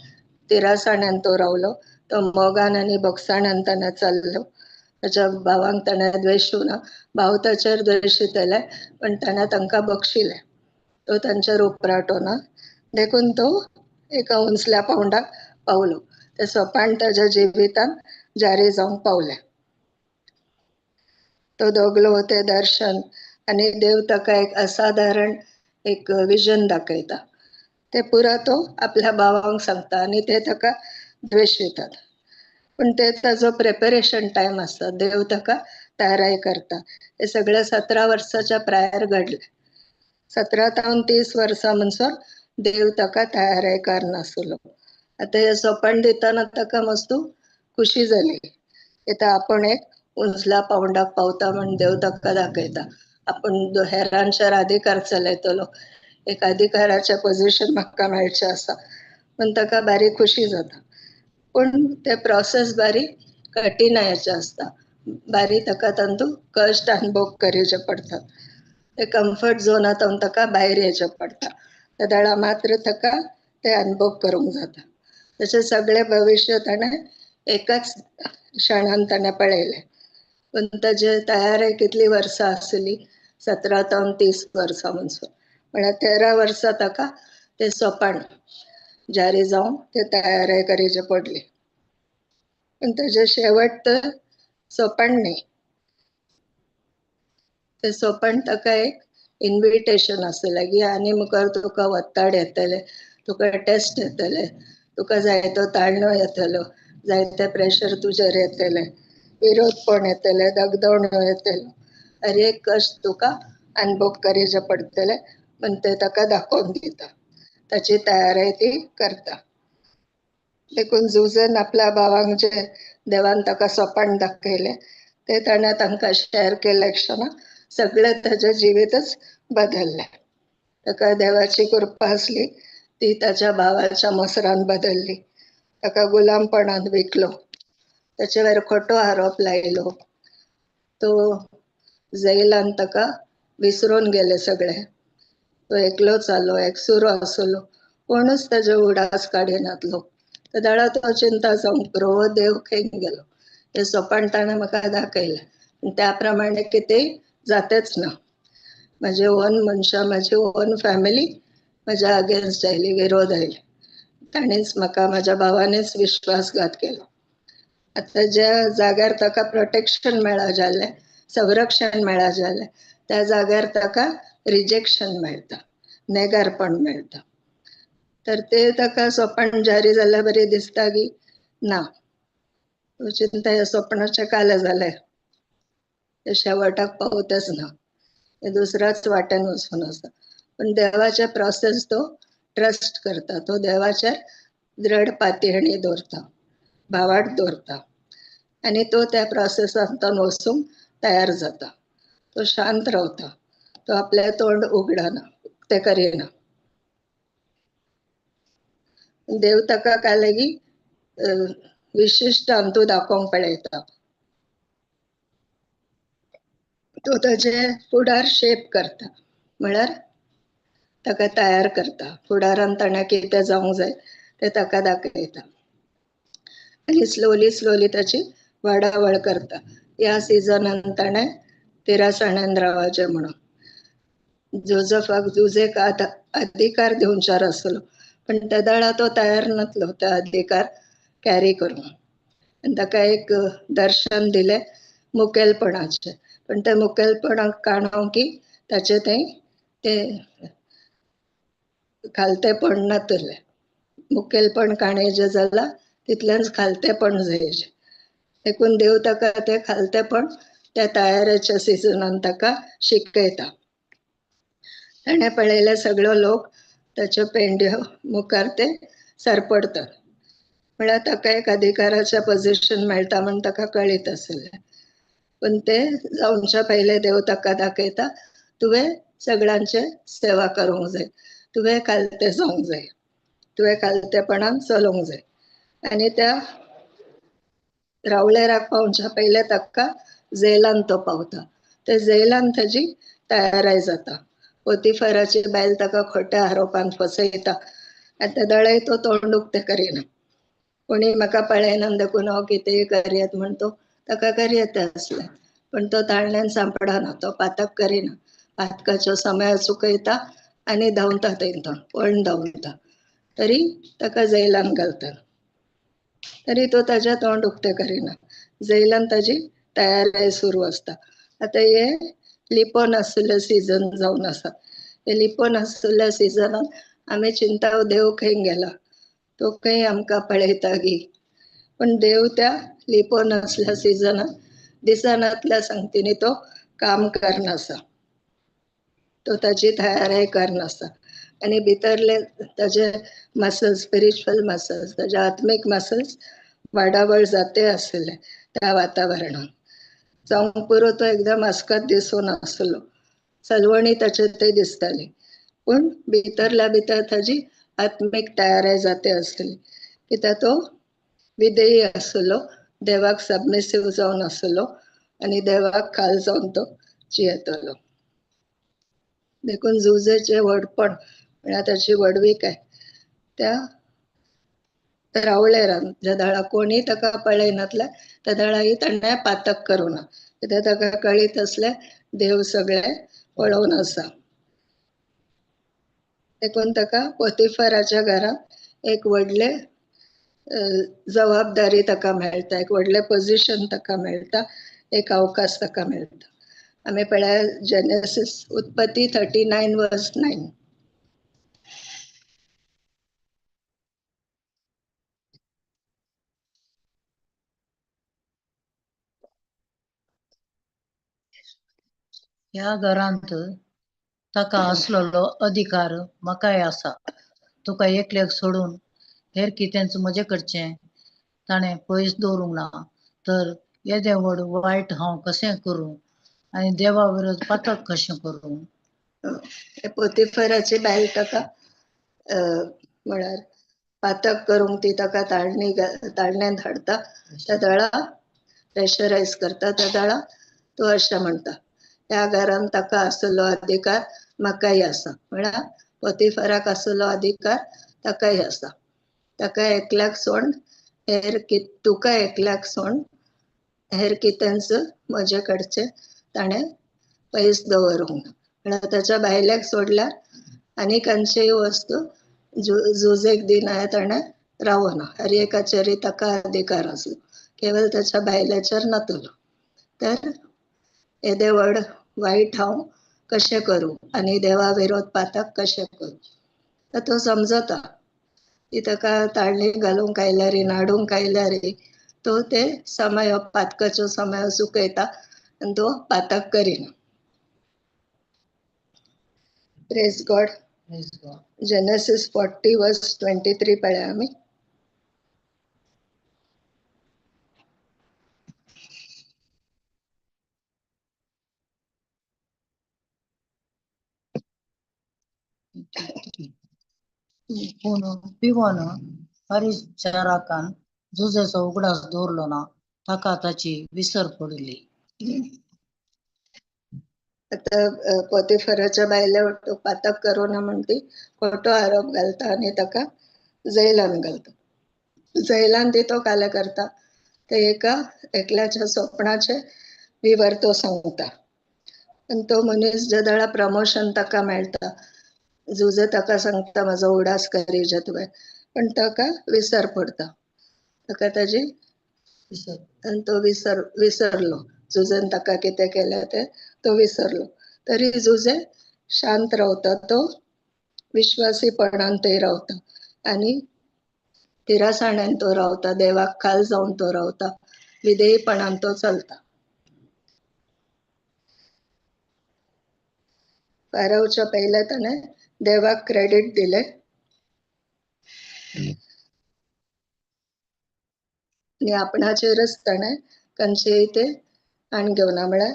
तिरासाण्यान तो रावलो, तो मोगान आनी बोगसाण्यान ताणें चल्लो. ताच्या भावांक ताणें द्वेशूना, भाव ताचेर द्वेशितले पण ताणें तांकां बक्षिलें, तो तांचेर उपराटो ना, देखून तो एका उंचल्या पावंडाक पावलो. तें सोपान ताच्या जिवितान जारी जावंक पावलें. तो दोगलो तें दर्शन आनी देव ताका एक असाधारण एक विजन दाखयता. ते पुरा तो आपल्या भावांक सांगता आनी ते ताका द्वेशितात. पण ते ताजो प्रेपरेशन टायम आसता, देव ताका तयाराय करता. हे सगळें 17 वर्साच्या प्रायर घडलें. 17 तावन 30 वर्सां म्हणसर देव ताका तयाराय करनासलो. आतां हें सोपण दितना ताका मस्तू खुशी जाली, आतां आपूण एक उंचल्या पावंडाक पावता म्हण देव ताका दाखयता. आपूण हेरांचेर अधिकार चलयतलो, एक अधिकाराचें पोजिशन म्हाका मेळचें आसा म्हण ताका बारीक खुशी जाता. पूण ते प्रोसेस बारीक कठीणायेचें आसता, बारीक ताका तातूंत कश्ट अनुभव करचे पडटात. ते कम्फर्ट झोनांत ताका भायर येवचें पडटा, त्या वेळार मात्र ताका ते अनुभव करूंक जाता. तशें सगळें भविश्य ताणें एकाच क्षणान ताणें पळयलें. पूण ताजे तयारी कितलीं वर्सां आसली, 17 तावन 30 वर्सां म्हणसर, म्हळ्यार 13 वर्सां ताका ते सोपान जारी जावन ते तयारी करचे पडली. पूण ताजें शेवट तर सोपान न्ही, ते सोपान ताका एक इनविटेशन आसलें की आनी मुखार तुका वत्ताड येतले, तुका टेस्ट येतले, तुका जायतो ताळणो येतलो, जायते प्रेशर तुजेर येतले, विरोधपण येतले, दगदवण्यो येतल्यो, हर एक कश्ट तुका अनुभव करीचे पडटले म्हण ते ताका दाखोवन दिता, ताची तयारी ती करता. देखून जुझेन आपल्या भावांक जे देवान ताका सोपान दाखयलें ते ताणें तांकां शेअर केले क्षणा सगळें ताजें जिवीतच बदल्लें. ताका देवाची कृपा आसली ती ताच्या भावाच्या मसरान बदल्ली. ताका गुलामपणान विकलो, ताचे वयर खोटो आरोप लायलो, तो जैलान ताका विसरून गेले सगळे, तो एकलोच जालो, एकसुरो आसलो, कोणूच ताजे उडास काडिनातलो. तेदळा तो चिंता जावंक पुरो, हो देव खंय गेलो, हें सोपान ताणें म्हाका दाखयलें. त्या प्रमाणे कितेंय जातेच ना. म्हजे ओन मनशां, म्हजी ओन फॅमिली म्हज्या अगेन्स्ट आयली, विरोध आयले, ताणेच म्हाका, म्हज्या भावानेच विश्वासघात केलो. आतां ज्या जाग्यार ताका प्रोटेक्शन मेळा जालें, संरक्षण मेळा जालें, त्या जाग्यार ताका रिजेक्शन मेळटा, नेगारपण मेळटा. तर ते ताका सोपान जारी जाल्यार बरें दिसता की ना, तो चिंता ह्या सोपणाचें कालें जालें, ते शेवटाक पावतच ना, ते दुसऱ्याच वाटेन वचून आसा. पण देवाचे प्रोसेस तो ट्रस्ट करता, तो देवाचेर दृढ पातयेणी दवरता, भावार्थ दवरता आनी तो त्या प्रोसेसांतल्यान वचूंक तयार जाता. तो शांत रावता, तो आपलें तोंड उगडना, उक्तें करिना. देव ताका काय लागीं विशिश्ट अंतू दाखोवंक पळयता, तो ताजे फुडार शेप करता, म्हळ्यार ताका तयार करता. फुडारान ताणें कितें जावंक जाय तें ताका दाखयता आनी स्लोली स्लोली ताची वाडावळ करता. ह्या सिजनान ताणें तिरासाण्यान रावचें म्हणून जोजफाक जुझेक अधिकार दिवचार आसलो, पण तेदळा तो तयार नासलो तो अधिकार कॅरी करूंक. आनी ताका एक दर्शन दिलें मुखेलपणाचें, पण तें मुखेलपणाक काणोवंक की ताचें थंय तें खालतेपण नातलें. मुखेलपण काणयेचें जालां तितलेंच खालतेपण जायचें. देखून देव ताका तें खालतेपण त्या तयारेच्या सिजनान ताका शिकयता. ताणें पळयलें सगळो लोक ताच्यो पेंड्यो मुखार ते सरपडतात, म्हळ्यार ताका एक अधिकाराचें पोजिशन मेळटा म्हण ताका कळीत आसलें. पण ते जावच्या पयलें देव ताका दाखयता, तुवें सगळ्यांचे सेवा करूंक जाय, तुवें खालतें जावंक जाय, तुवें खालतेपणान चलोवंक जाय. आनी त्या रावळेराक पावच्या पयलें ताका जेलान तो पावता. ते जेलान ताजी तयाराय जाता. पोतिफराची बायल ताका खोट्या आरोपान फसयता आनी तेदळाय तो तोंड उक्तें करिना. कोणी म्हाका पळयना देखून हांव कितेंय करयत म्हण तो ताका करयत आसलें, पण तो ताळण्यान सांपडना, तो पातक करिना. पातकाचो समय चुकयता आनी धांवता थंय, तो पळून धांवता, तरी ताका जेलान घालता, तरी तो ताज्या तोंड उक्तें करिना. जेलान ताजी तयारी सुरू आसता. आतां हे लिपोन आसलें सिजन जावन आसा. हे लिपोन आसलेल्या सिजनान आमी चिंता देव खंय गेला, तो खंय आमकां पळयता गी, पण देव त्या लिपोन आसल्या सिजनान दिसनातल्या संगतीनी तो काम करनासा, तो ताजी तयारी करनासा. आनी भितरले ताजे मसल्स, स्पिरिच्युअल मसल्स, ताजे आत्मीक मसल्स वाडावळ जाते आसले त्या वातावरणान. जावंक पुरो तो एकदम अस्कत दिसून आसलो, सलवणी ताचे ते दिसताली, पूण भितरल्या भितर ताजी आत्मीक तयारी जाते आसली. कित्याक तो विधेयी आसलो, देवाक सबमिसीव जावन आसलो आनी देवाक खाल जावन तो जियेतलो. देखून जुझेचें व्हडपण म्हळ्यार ताची व्हडवीकाय त्या रावळेरान ज्या दळा कोणीय ताका पळयनातले त्या दळाय ताणें पातक करूं ना, कित्याक ताका कळीत आसलें देव सगळें पळोवन आसा. देखून ताका पोतिफराच्या घरांत एक व्हडलें जबाबदारी ताका मेळटा, एक व्हडलें पोजिशन ताका मेळटा, एक अवकाश ताका मेळटा. आमी पळया जेनेसीस उत्पत्ती 39:9. ह्या घरांत ताका आसलेलो अधिकार म्हाकाय आसा. तुका एकल्याक सोडून हेर कितेंच म्हजे कडचें ताणें पयस दवरूंक ना, तर येदें व्हड वायट हांव कशें करूं आनी देवा विरोध पातक कशें करूं? पोतीफराची बायल ताका म्हळ्यार पातक करूंक ती ताका ताळण्यांत हाडटा, त्या दळा प्रेशरायज करता, त्या दळा तो अशें म्हणटा, ह्या घरान ताका आसलो अधिकार म्हाकाय आसा. म्हळ्यार पोतीफराक आसलो अधिकार ताकाय आसा. ताका एकल्याक सोड हेर तुका एकल्याक सोड हेर कितेंच म्हजे कडचे ताणें पयस दवरूंक ना. म्हळ्यार ताच्या बायल्याक सोडल्यार आनी खंयचीय वस्तू जुजेक दिना ताणें रावना. हर एकाचेर ताका अधिकार आसलो, केवळ ताच्या बायल्याचेर नातलो. तर येदे व्हड वायट हांव कशें करूं आनी देवा विरोध पातक कशें करूं? तर तो समजता. ती ताका ताळणी घालूंक आयल्यार, नाडूंक आयल्यार तो ते समय पातकाचो समय चुकयता आनी तो पातक करिना. Praise God. Genesis 40 verse 23 पळया आमी. पूण पिवन परिचारकान जुजेचो उगडास दवरलो ना, ताका ताची विसर पडली. आतां पोतीफराच्या बायले तो पातक करूं ना म्हण ती खोटो आरोप घालता आनी ताका जैलान घालता. जैलान ती तो काले करता, ते एका एकल्याच्या स्वप्नाचे विवर तो सांगता. आनी तो मनीस ज्या वेळा प्रमोशन ताका मेळटा, जुजे ताका सांगता म्हाजो उडास करीजे तुवें, पण ताका विसर पडटा, ताका ताजी आनी तो विसरलो. जुजेन ताका कितें केलें तें तो विसरलो. तरी जुजे शांत रावता, तो विश्वासीपणान थंय रावता आनी थिरासाणेन तो रावता, देवाक खाल जावन तो रावता, विधेयीपणान तो चलता. फारावच्या पयले ताणें देवाक क्रेडीट दिलें आनी आपणाचेरच ताणें खंयचेय ते आण घेवना. म्हळ्यार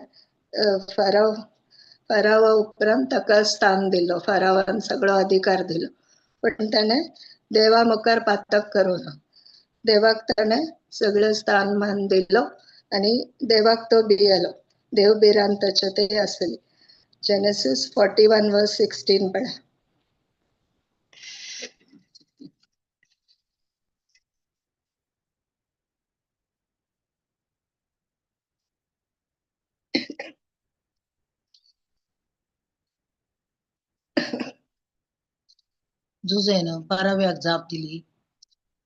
फारावा उपरांत ताका स्थान दिलो, फारावान सगळो अधिकार दिलो, पण ताणें देवा मुखार पातक करूं ना. देवाक ताणें सगळें स्थान मान दिलो आनी देवाक तो भियेलो, देव भिरांत ताचे ते आसली. Genesis 41 verse 16 पळय. जुजेन पाराव्याक जाप दिली,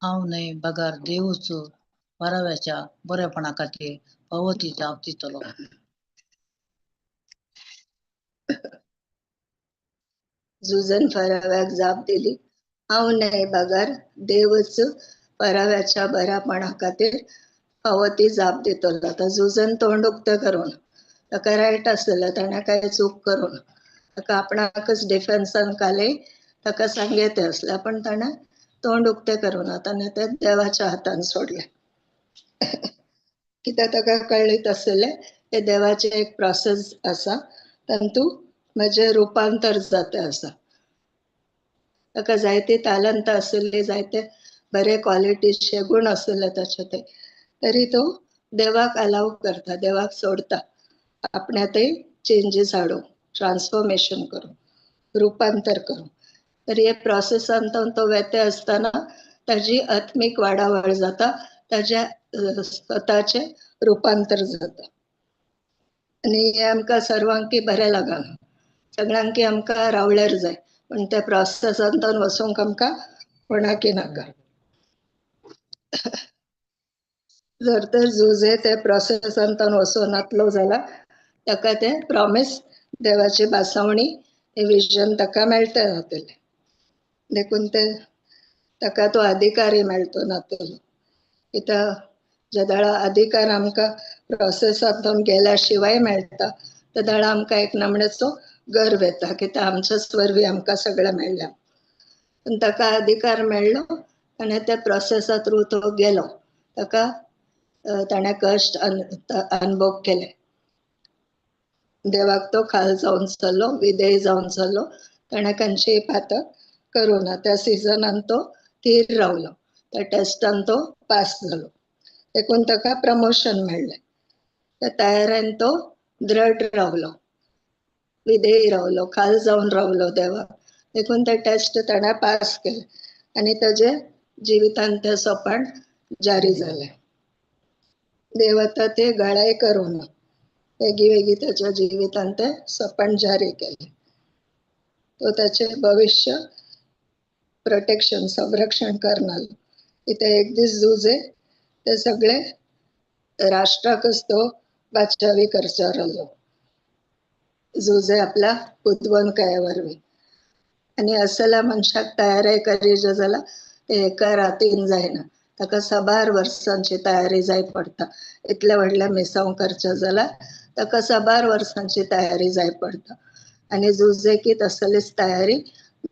हांव न्हय बगर देवूच पाराव्याच्या बरेपणा खातीर फावो ती जाप दितलो. जुजन फराव्याक जाप दिली, हांव न्हय बगर देवच फराव्याच्या बऱ्यापणा खातीर फावो ती जाप दितलो. आतां जुजन तोंड उक्तें करून ताका रायट आसलें, ताणें कांय चूक करून ताका आपणाकच डिफेन्सान काले ताका सांगें आसलें, पण ताणें तोंड उक्तें करूं ताणें तें देवाच्या हातान सोडलें. कित्याक ताका कळ्ळीत आसलें हे देवाचें एक प्रोसेस आसा, तातूंत म्हजें रुपांतर जाता आसा. ताका जायते तालंत आसले, जायते बरे क्वॉलिटीचे गुण आसले ताचे ते, तरी तो देवाक अलाव करता, देवाक सोडता आपणातय चेंजीस हाडूंक, ट्रान्सफॉर्मेशन करूंक, रुपांतर करूंक. तर हे प्रोसेसान तो वेते आसतना ताजी आत्मीक वाडावळ जाता, ताज्या स्वताचें रुपांतर जाता. आनी हें आमकां सर्वांकी बरें लागना, सगळ्यांकी आमकां रावल्यार जाय, पण त्या प्रोसेसान वचूंक आमकां कोणाकी नाका. जर तर जुजे ते प्रोसेसान वचूं नातलो जाल्यार ताका तें प्रॉमीस, देवाची भासावणी, विजन ताका मेळटा जातलें. देखून ते ताका तो अधिकारी मेळटो नातलो. कित्याक ज्या वेळार अधिकार आमकां प्रोसेसांतून गेल्या शिवाय मेळटा, तेदळा आमकां एक नामणेचो गर्व येता की ते आमच्याच वरवीं आमकां सगळें मेळ्ळें. पूण ताका अधिकार मेळ्ळो आनी त्या प्रोसेसा थ्रू तो गेलो. ताका ताणें कश्ट अनुभव केले. देवाक तो खाल जावन चल्लो, विधेय जावन चल्लो. ताणें खंयचीय पातक करूं ना. त्या सिजनान तो थीर रावलो. त्या टेस्टान तो पास जालो. देखून ताका प्रमोशन मेळ्ळें. त्या तयारेन तो द्रढ रावलो, विधेय रावलो, खाल जावन रावलो देवाक. देखून ते टेस्ट ताणें पास केले आनी ताजे जिवितांत तें सोपाण जारी जालें. देव आतां ते घाळाय करूं ना. वेगळी वेगळी ताच्या जिवितांत तें सोपाण जारी केलें. तो ताचें भविश्य प्रोटेक्शन, संरक्षण करनासलो. कित्याक एक दीस जुजे ते सगळे राष्ट्राकच तो बाचावी करचो रावलो. जुजे आपल्या बुदवंतकाये वरवीं. आनी असल्या मनशाक तयारी करीत जाल्यार ते एका रातीन जायना. ताका साबार वर्सांची तयारी जाय पडटा. इतलें व्हडलें मिसांव करचें जाल्यार ताका साबार वर्सांची तयारी जाय पडटा. आनी जुजेकी तसलीच तयारी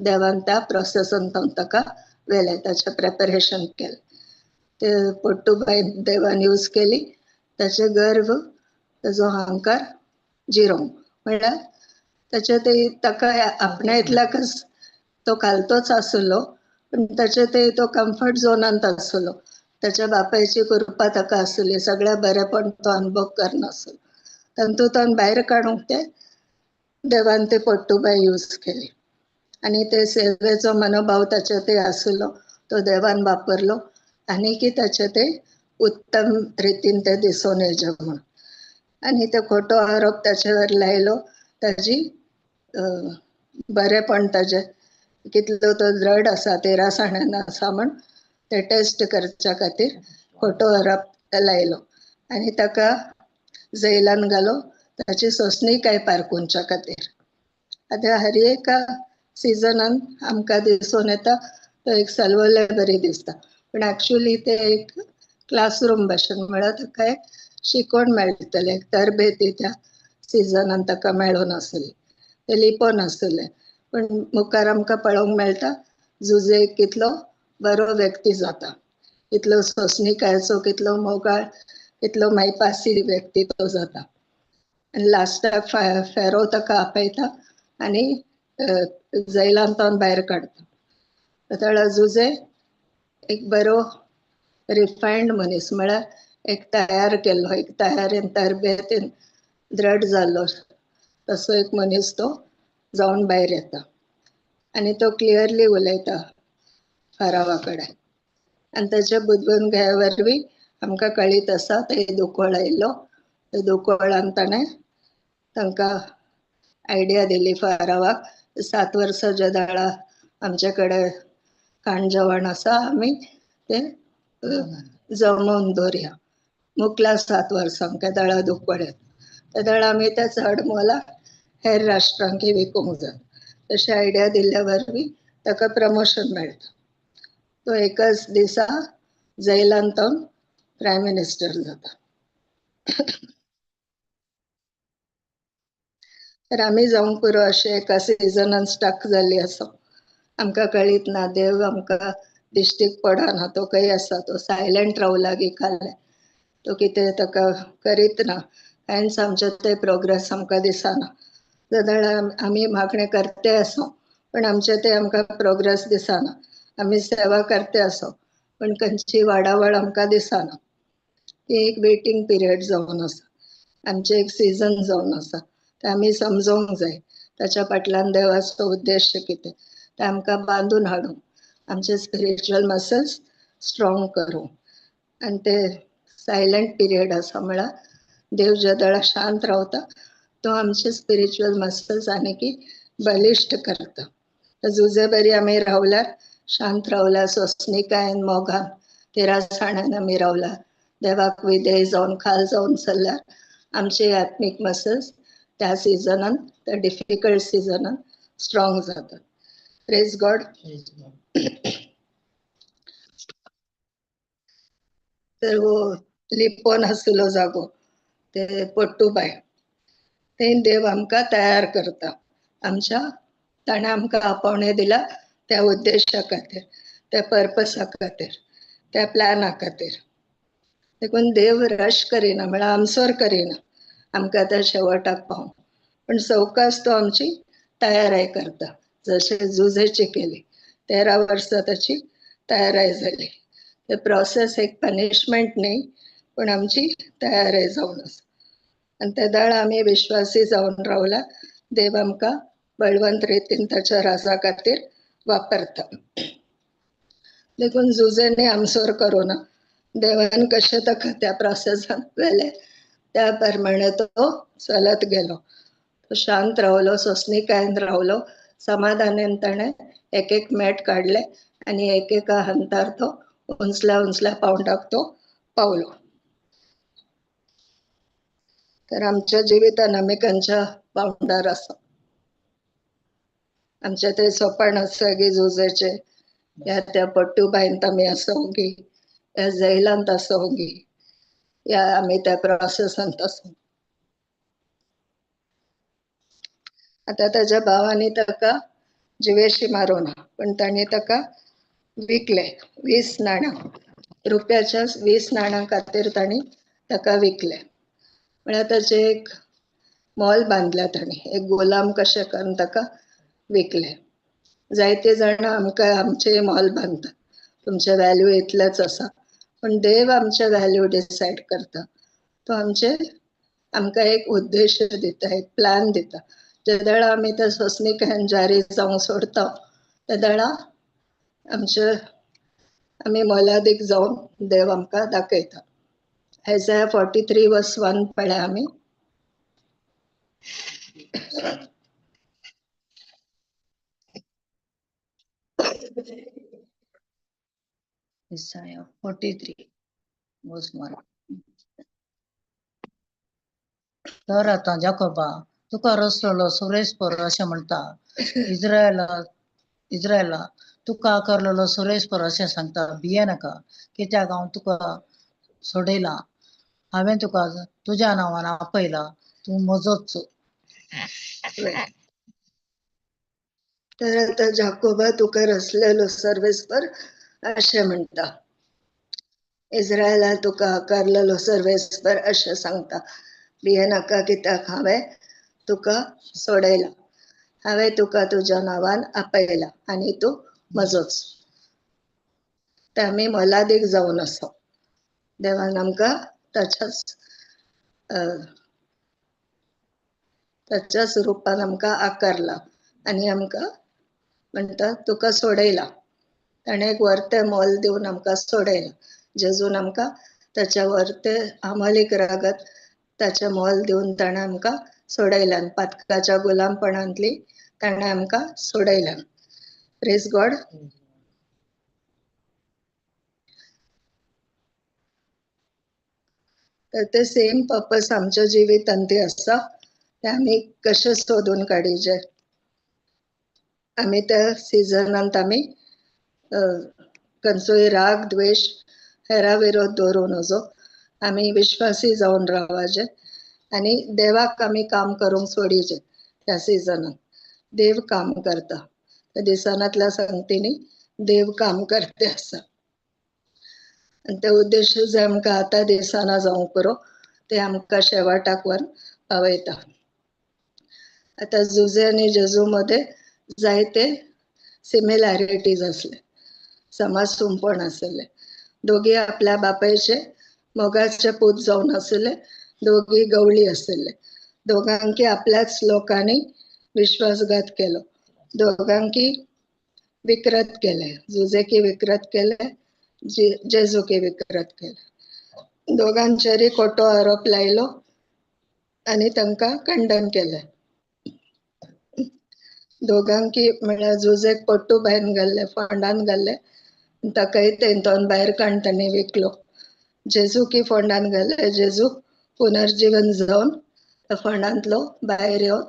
देवान त्या प्रोसेसान ताका व्हेलें, ताचें प्रेपरेशन केलें. ते पट्टूबाय देवान यूज केली. ताचें गर्व, ताजो अहंकार जिरोवंक. म्हणल्यार ताचे ते ताका आपणा इतल्याकच तो खालतोच आसलो, पूण ताचे ते तो कम्फर्ट झोनांत आसलो. ताच्या बापायची कृपा ताका आसली. सगळ्या बरेपण तो अनुभव करनासलो. तातूंत भायर काडूंक ते देवान ते पट्टूबाय यूज केली. आनी ते सेवेचो मनोभाव ताचे ते आसलो, तो देवान वापरलो आनी की ताचे ते उत्तम रितीन ते दिसून येयचे म्हूण. आनी ते खोटो आरोप ताचेर लायलो. ताजी बरेपण ताजें कितलो तो द्रढ आसा, तेरासाण्यान आसा म्हण ते टेस्ट करच्या खातीर खोटो आरोप लायलो आनी ताका जैलान घालो. ताची सोंसणीकाय पारखुच्या खातीर. आतां हर एका सिजनान आमकां दिसून येता तो एक सलवल्ले बरी दिसता, पूण एक्चुली ते एक क्लासरूम भाशेन, म्हळ्यार ताका एक शिकवण मेळटलें, एक तरबेती त्या सिजनान ताका मेळून आसली. ते लिपोन आसलें. पूण मुखार आमकां पळोवंक मेळटा जुजे कितलो बरो व्यक्ती जाता, कितलो सोंसणीकायेचो, कितलो मोगाळ, कितलो मायपासी व्यक्ती तो जाता. आनी लास्टाक फेरो ताका आपयता आनी जैलांत भायर काडटा. तेदळा जुजे एक बरो रिफायंड मनीस, म्हळ्यार एक तयार केल्लो, एक तयारेन तरबेतीन द्रढ जाल्लो तसो एक मनीस तो जावन भायर येता. आनी तो क्लियरली उलयता फारावा कडेन. आनी ताच्या बुदवंतकाये वरवीं आमकां कळीत आसा ते दुकोळ आयिल्लो. त्या दुकोळान ताणें तांकां आयडिया दिली फारावाक, 7 वर्सां जे दाळा आमचे कडेन खाण जेवण आसा आमी ते जमोवन दवरया. मुकल्या 7 वर्सांक तेदळा दुकोळ येता. तेदळा आमी ते चड मोलाक हेर राष्ट्रांक विकूंक जाय. तशी आयडिया दिल्ल्या वरवीं ताका प्रमोशन मेळटा. तो एकच दिसा जैलांत प्रायम मिनिस्टर जाता. तर आमी जावंक पुरो अशें एका सिजनान स्टक जाल्ली आसा. आमकां कळीत ना, देव आमकां दिश्टीक पडना, तो खंय आसा, तो सायलंट रावला की खालें, तो कितें ताका करीत ना, कांयच आमचे ते प्रोग्रेस आमकां दिसना. जाल्यार आमी मागणें करते आसा, पण आमचे ते आमकां प्रोग्रेस दिसना. आमी सेवा करते आसा, पण खंयची वाडावळ आमकां दिसना. ती एक वेटींग पिरियड जावन आसा, आमचें एक सिजन जावन आसा. ते आमी समजोंक जाय ताच्या फाटल्यान देवाचो उद्देश कितें, ते आमकां बांदून हाडूंक, आमचे स्पिरिच्युअल मसल्स स्ट्रॉंग करूंक. आनी ते सायलंट पिरियड आसा, म्हळ्यार देव ज्या वेळार शांत रावता तो आमचे स्पिरिच्युअल मसल्स आनीकी बलिश्ट करता. जुजे बरी आमी रावल्यार, शांत रावल्यार, सोंसणीकायेन, मोगान, तिरासाणान आमी रावल्यार, देवाक विधेय जावन खाल जावन चल्ल्यार आमचे आत्मीक मसल्स त्या सिजनान, त्या डिफिकल्ट सिजनान स्ट्रॉंग जातात. Praise God. तर हो लिपोन आसलो जागो ते पट्टूबाय, ते देव आमकां तयार करता. आमच्या ताणें आमकां आपोवणें दिला त्या उद्देशा खातीर, त्या पर्पसा खातीर, त्या प्लॅना खातीर. देखून देव रश करिना, म्हळ्यार आमसोर करिना आमकां त्या शेवटाक पावूंक, पण सवकास तो आमची तयाराय करता. जशें जुजेची केली, 13 वर्सां ताची तयाराय जाली. ते प्रोसेस एक पनिशमेंट न्ही, पण आमची तयाराय जावन आसा. आनी ते दाळ आमी विश्वासी जावन रावला, देव आमकां बळवंत रितीन ताच्या राजा खातीर वापरता. देखून जुजेनी आमसोर करुना, देवान कशें ताका त्या प्रोसेसान व्हेलें त्या प्रमाणे तो चलत गेलो. तो शांत रावलो, सोंसणीकायेन रावलो, समाधानान ताणें एक एक मेट काडले आनी एक एका हंतार तो उंचल्या उंचल्या पावंडाक तो पावलो. तर आमच्या जिवितान आमी खंयच्या पावंडार आसा? आमचे ते सोपान आसा की जुजेचे, ह्या त्या पट्टू बांयंत आमी आसोंक की, ह्या जैलांत आसोंक की, ह्या आमी त्या प्रोसेसांत आसोंक. आतां ताच्या भावांनी ताका जिवेशी मारूना, पण तांणी ताका विकले 20 नाणां, रुपयाच्या 20 नाणां खातीर तांणी ताका विकले. म्हळ्यार ताचें एक मोल बांदल्या तांणी, एक गुलाम कशें करून ताका विकले. जायते जाणां आमकां आमचें मोल बांदता, तुमचें व्हॅल्यू इतलेंच आसा, पण देव आमचें व्हॅल्यू डिसायड करता. तो आमचे आमकां एक उद्देश दिता, एक प्लॅन दिता. जे वेळा आमी त्या सोंसणीकायेन जारी जावंक सोडता त्या वेळा आमचे आमी मोलादीक जावन देव आमकां दाखयता. Isaiah 43:1 पळया आमी. Isaiah 43:1. तर आतां जाकोबा, तुका रचलेलो सुरेशपर अशें म्हणटा, इज्रायला तुका आकारलेलो सुरेशपर अशें सांगता, भिये नाका, कित्याक हांव तुका सोडयला, हांवें तुका तुज्या नांवान आपयला, तूं म्हजोच. तर आतां जाकोबा तुका रचलेलो सर्वेस्पर अशें म्हणटा, इज्रायला तुका आकारलेलो सर्वेस्पर अशें सांगता, भिये नाका कित्याक हांवें तुका सोडयला, हांवें तुका तुज्या नांवान आपयला आनी तूं म्हजोच. ते आमी मोलादीक जावन आसा. देवान आमकां ताच्याच ताच्याच रुपान आमकां आकारला आनी आमकां म्हणटा तुका सोडयला. ताणें एक वर्तें मोल दिवन आमकां सोडयला. जेजून आमकां ताच्या वर्तें आमलीक रागत ताचें मोल दिवन ताणें आमकां सोडयल्यान, पातकाच्या गुलामपणांतली ताणें आमकां सोडयल्यान. Praise God. तर ते सेम पर्पस आमच्या जिवितांत ते आसा, ते आमी कशें सोदून काडीचे. आमी त्या सिजनांत आमी खंयचोय राग द्वेश हेरा विरोध दवरूं नजो. आमी विश्वासी जावन रावपाचें आनी देवाक आमी काम करूंक सोडीचें. त्या सिजनांत देव काम करता, त्या दिसांतल्या संगतींनी देव काम करते आसा. आनी ते उद्देश जे आमकां आतां दिसाना जावंक पुरो, ते आमकां शेवटाक व्हरून पावयता. आतां जुजे आनी जेजू मदें जायते सिमिलॅरिटीज आसले, समाजसुमपण आसलें. दोगी आपल्या बापायचे मोगाचे पूत जावन आसले, दोगी गवळी आसले. दोगांकी आपल्याच लोकांनी विश्वासघात केलो, दोगांकी विकृत केले, जुजेकी विकृत केले, जेजूकी विकृत केले. दोगांचेरय खोटो आरोप लायलो आनी तांकां खंडन केलें. दोगांकी म्हळ्यार जुजेक पट्टू भायर घाल्ले, फोंडान घाल्ले, ताकाय तेंतोन भायर काडून तांणी विकलो. जेजूकी फोंडान घाल्ले, जेजू पुनर्जीवन जावन त्या फोंडांतलो भायर येवन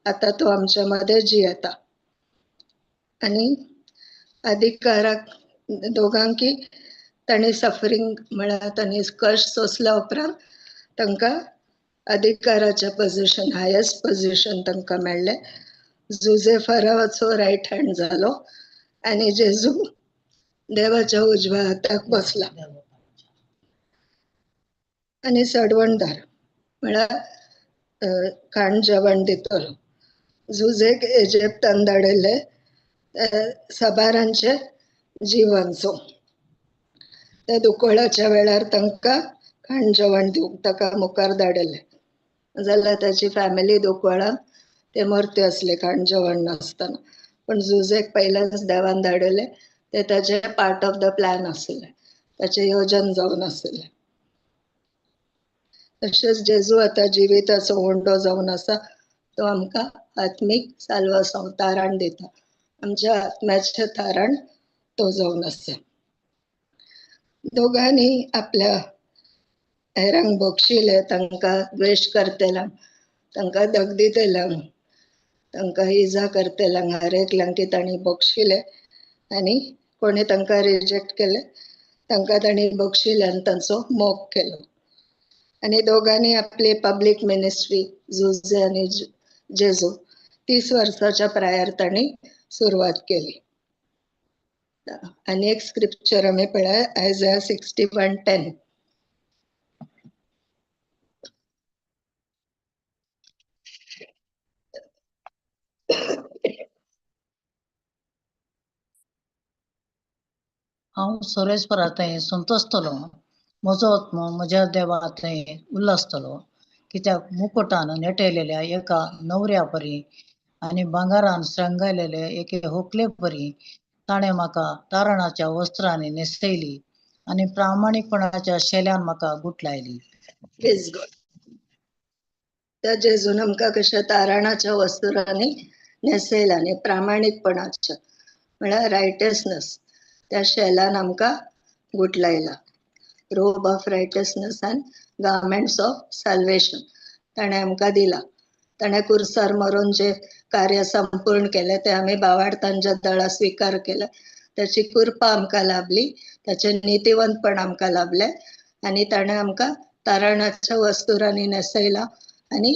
आतां तो आमच्या मदें जियेता. आनी अधिकाराक दोगांकी तांणी सफरींग म्हळ्यार तांणी कश्ट सोंसल्या उपरांत तांकां अधिकाराचें पोजिशन, हायस्ट पोजिशन तांकां मेळ्ळें. जुजे फरावाचो रायट हँड जालो आनी जेजू देवाच्या उजव्या हाताक बसला. आनी सडवणदार म्हळ्यार खाण जेवण दितलो. जुजेक इजिप्तान धाडिल्ले साबारांचे जिवांचो. त्या दुकळाच्या वेळार तांकां खाण जेवण दिवंक ताका मुखार धाडिल्लें. जाल्यार ताची फॅमिली दुकळान ते मरते आसले खाण जेवण नासतना. पण जुजेक पयल्याच देवान धाडिल्लें ते ताचे पार्ट ऑफ the plan आसलें, ताचें योजन जावन आसलें. तशेंच जेजू आतां जिविताचो हुंडो जावन आसा, तो आमकां आत्मीक साल्वासांव तारण दिता. आमच्या आत्म्याचें तारण तो जावन आसा. दोगांनी आपल्या हेरांक बक्षिले, तांकां द्वेश करतल्यांक, तांकां दगदितल्यांक, तांकां इजा करतल्यांक, हर एकल्यांक ती तांणी बक्षिले. आनी कोणी तांकां रिजेक्ट केले तांकां तांणी बक्षिले आनी तांचो मोग केलो. आनी दोगांनी आपली पब्लीक मिनिस्ट्री, जुजे आनी जेजू, 30 वर्साच्या प्रायार तांणी सुरवात केली. आनी एक स्क्रिप्चर आमी पळय, आयजया 61:10. हांव सर्वेस्परा थंय संतोसतलो, म्हजो आत्मो म्हज्या देवा थंय उल्हासतलो. कित्याक मुकुटान नेटयलेल्या एका नवऱ्या परी आनी भांगरान श्रंगायलेले एके होकले परी ताणें म्हाका तारणाच्या वस्त्रांनी न्हेसयली आनी प्रामाणीकपणाच्या शेल्यान म्हाका गुटलायली. प्रेज गॉड. त्या जेजून आमकां कशें तारणाच्या वस्त्रांनी न्हेसयला आनी प्रामाणीकपणाच्या म्हळ्यार रायटसनस त्या शेल्यान आमकां गुटलायला. Robe of righteousness and garments of salvation ताणें आमकां दिला. ताणें कुर्सार मरून जे कार्य संपूर्ण केलें तें आमी भावार्थान ज्या दळा स्विकार केलें, ताची कृपा आमकां लाभली, ताचें नितिवंतपण आमकां लाभलें आनी ताणें आमकां तारणाच्या वस्तुरांनी न्हेसयला आनी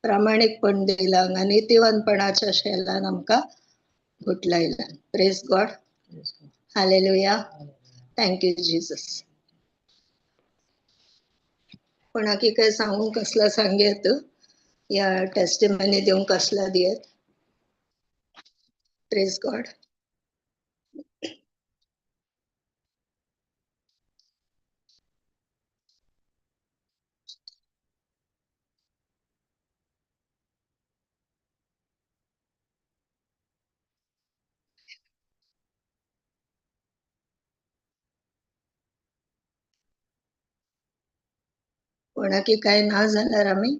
प्रामाणीकपण दिलां आनी नितिवंतपणाच्या शेलान आमकां गुटलायला. Praise God. Hallelujah. Thank you Jesus. कोणाकी काय सांगूंक कसला सांगयत या टेस्टिमनी दिवंक कसला दियत? Praise God. कोणाकी काय ना जाल्यार आमी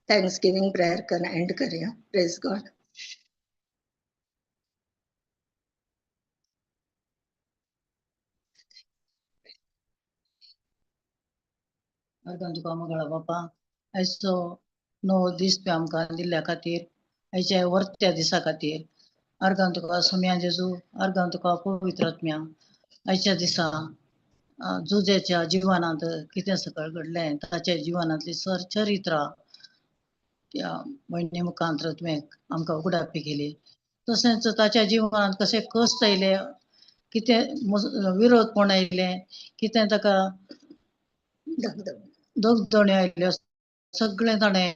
thanks giving prayer कर एंड करया. Praise God. अर्गां तुका मंगळा बापा, आयचो नवो दीस तुवें आमकां दिल्ल्या खातीर, आयच्या वर्त्या दिसा खातीर अर्गां तुका सुम्या जेजू, अर्गां तुका पवित्र आत्म्या. आयच्या दिसा जुजेच्या जिवनांत कितें सकळ घडलें ताच्या जिवनांतली सर चरित्रा त्या भयणी मुखांत तुवें आमकां उगडापी केली. तशेंच ताच्या जिवनांत कशें कश्ट आयले, कितें विरोधपण आयलें, कितें ताका दगदण्यो आयल्यो, सगळें ताणें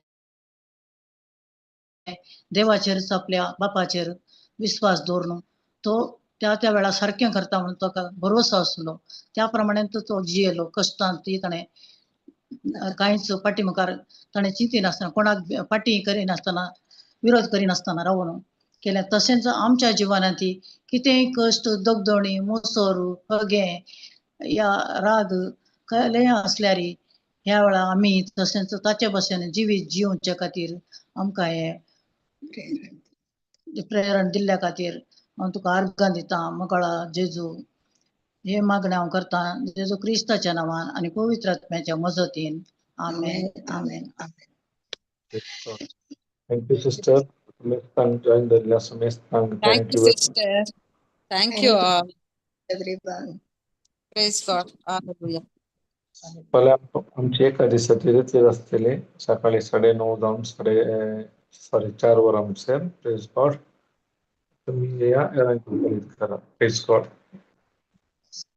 देवाचेरच आपल्या बापाचेर विस्वास दवरून तो त्या त्या वेळार सारकें करता म्हणून ताका भरोसो आसलो. त्या प्रमाणे तो जियेलो. कश्टान ती ताणें कांयच फाटी मुखार ताणें चिंतिनासतना, कोणाक फाटी करिनासतना, विरोध करिनासतना रावून केलें. तशेंच आमच्या जिवनांत कितेंय कश्ट, दगदणी, मोसोर, हगें या राग कसलेंय आसल्यार ह्या वेळार आमी तशेंच ताचे भशेन जिवीत जियोवचे खातीर आमकां हें प्रेरण दिल्ल्या खातीर हांव तुका अर्गां दितां. मंगळा जेजू, हे मागणें हांव करतां जेजू क्रिस्ताच्या नांवान आनी पवित्र आत्म्याच्या मजतीन. आमेन, आमेन, आमेन. Thank you, sister. Join the Thank Thank you, you. sister. Thank you all. Everyone. Praise God. Hallelujah. फाल्यां आमची एका दिसाची रितीर आसतली सकाळी 9:30 जावन 4:30 वरां म्हणसर. प्रेज गॉड. तुमी येया, करा. Praise God.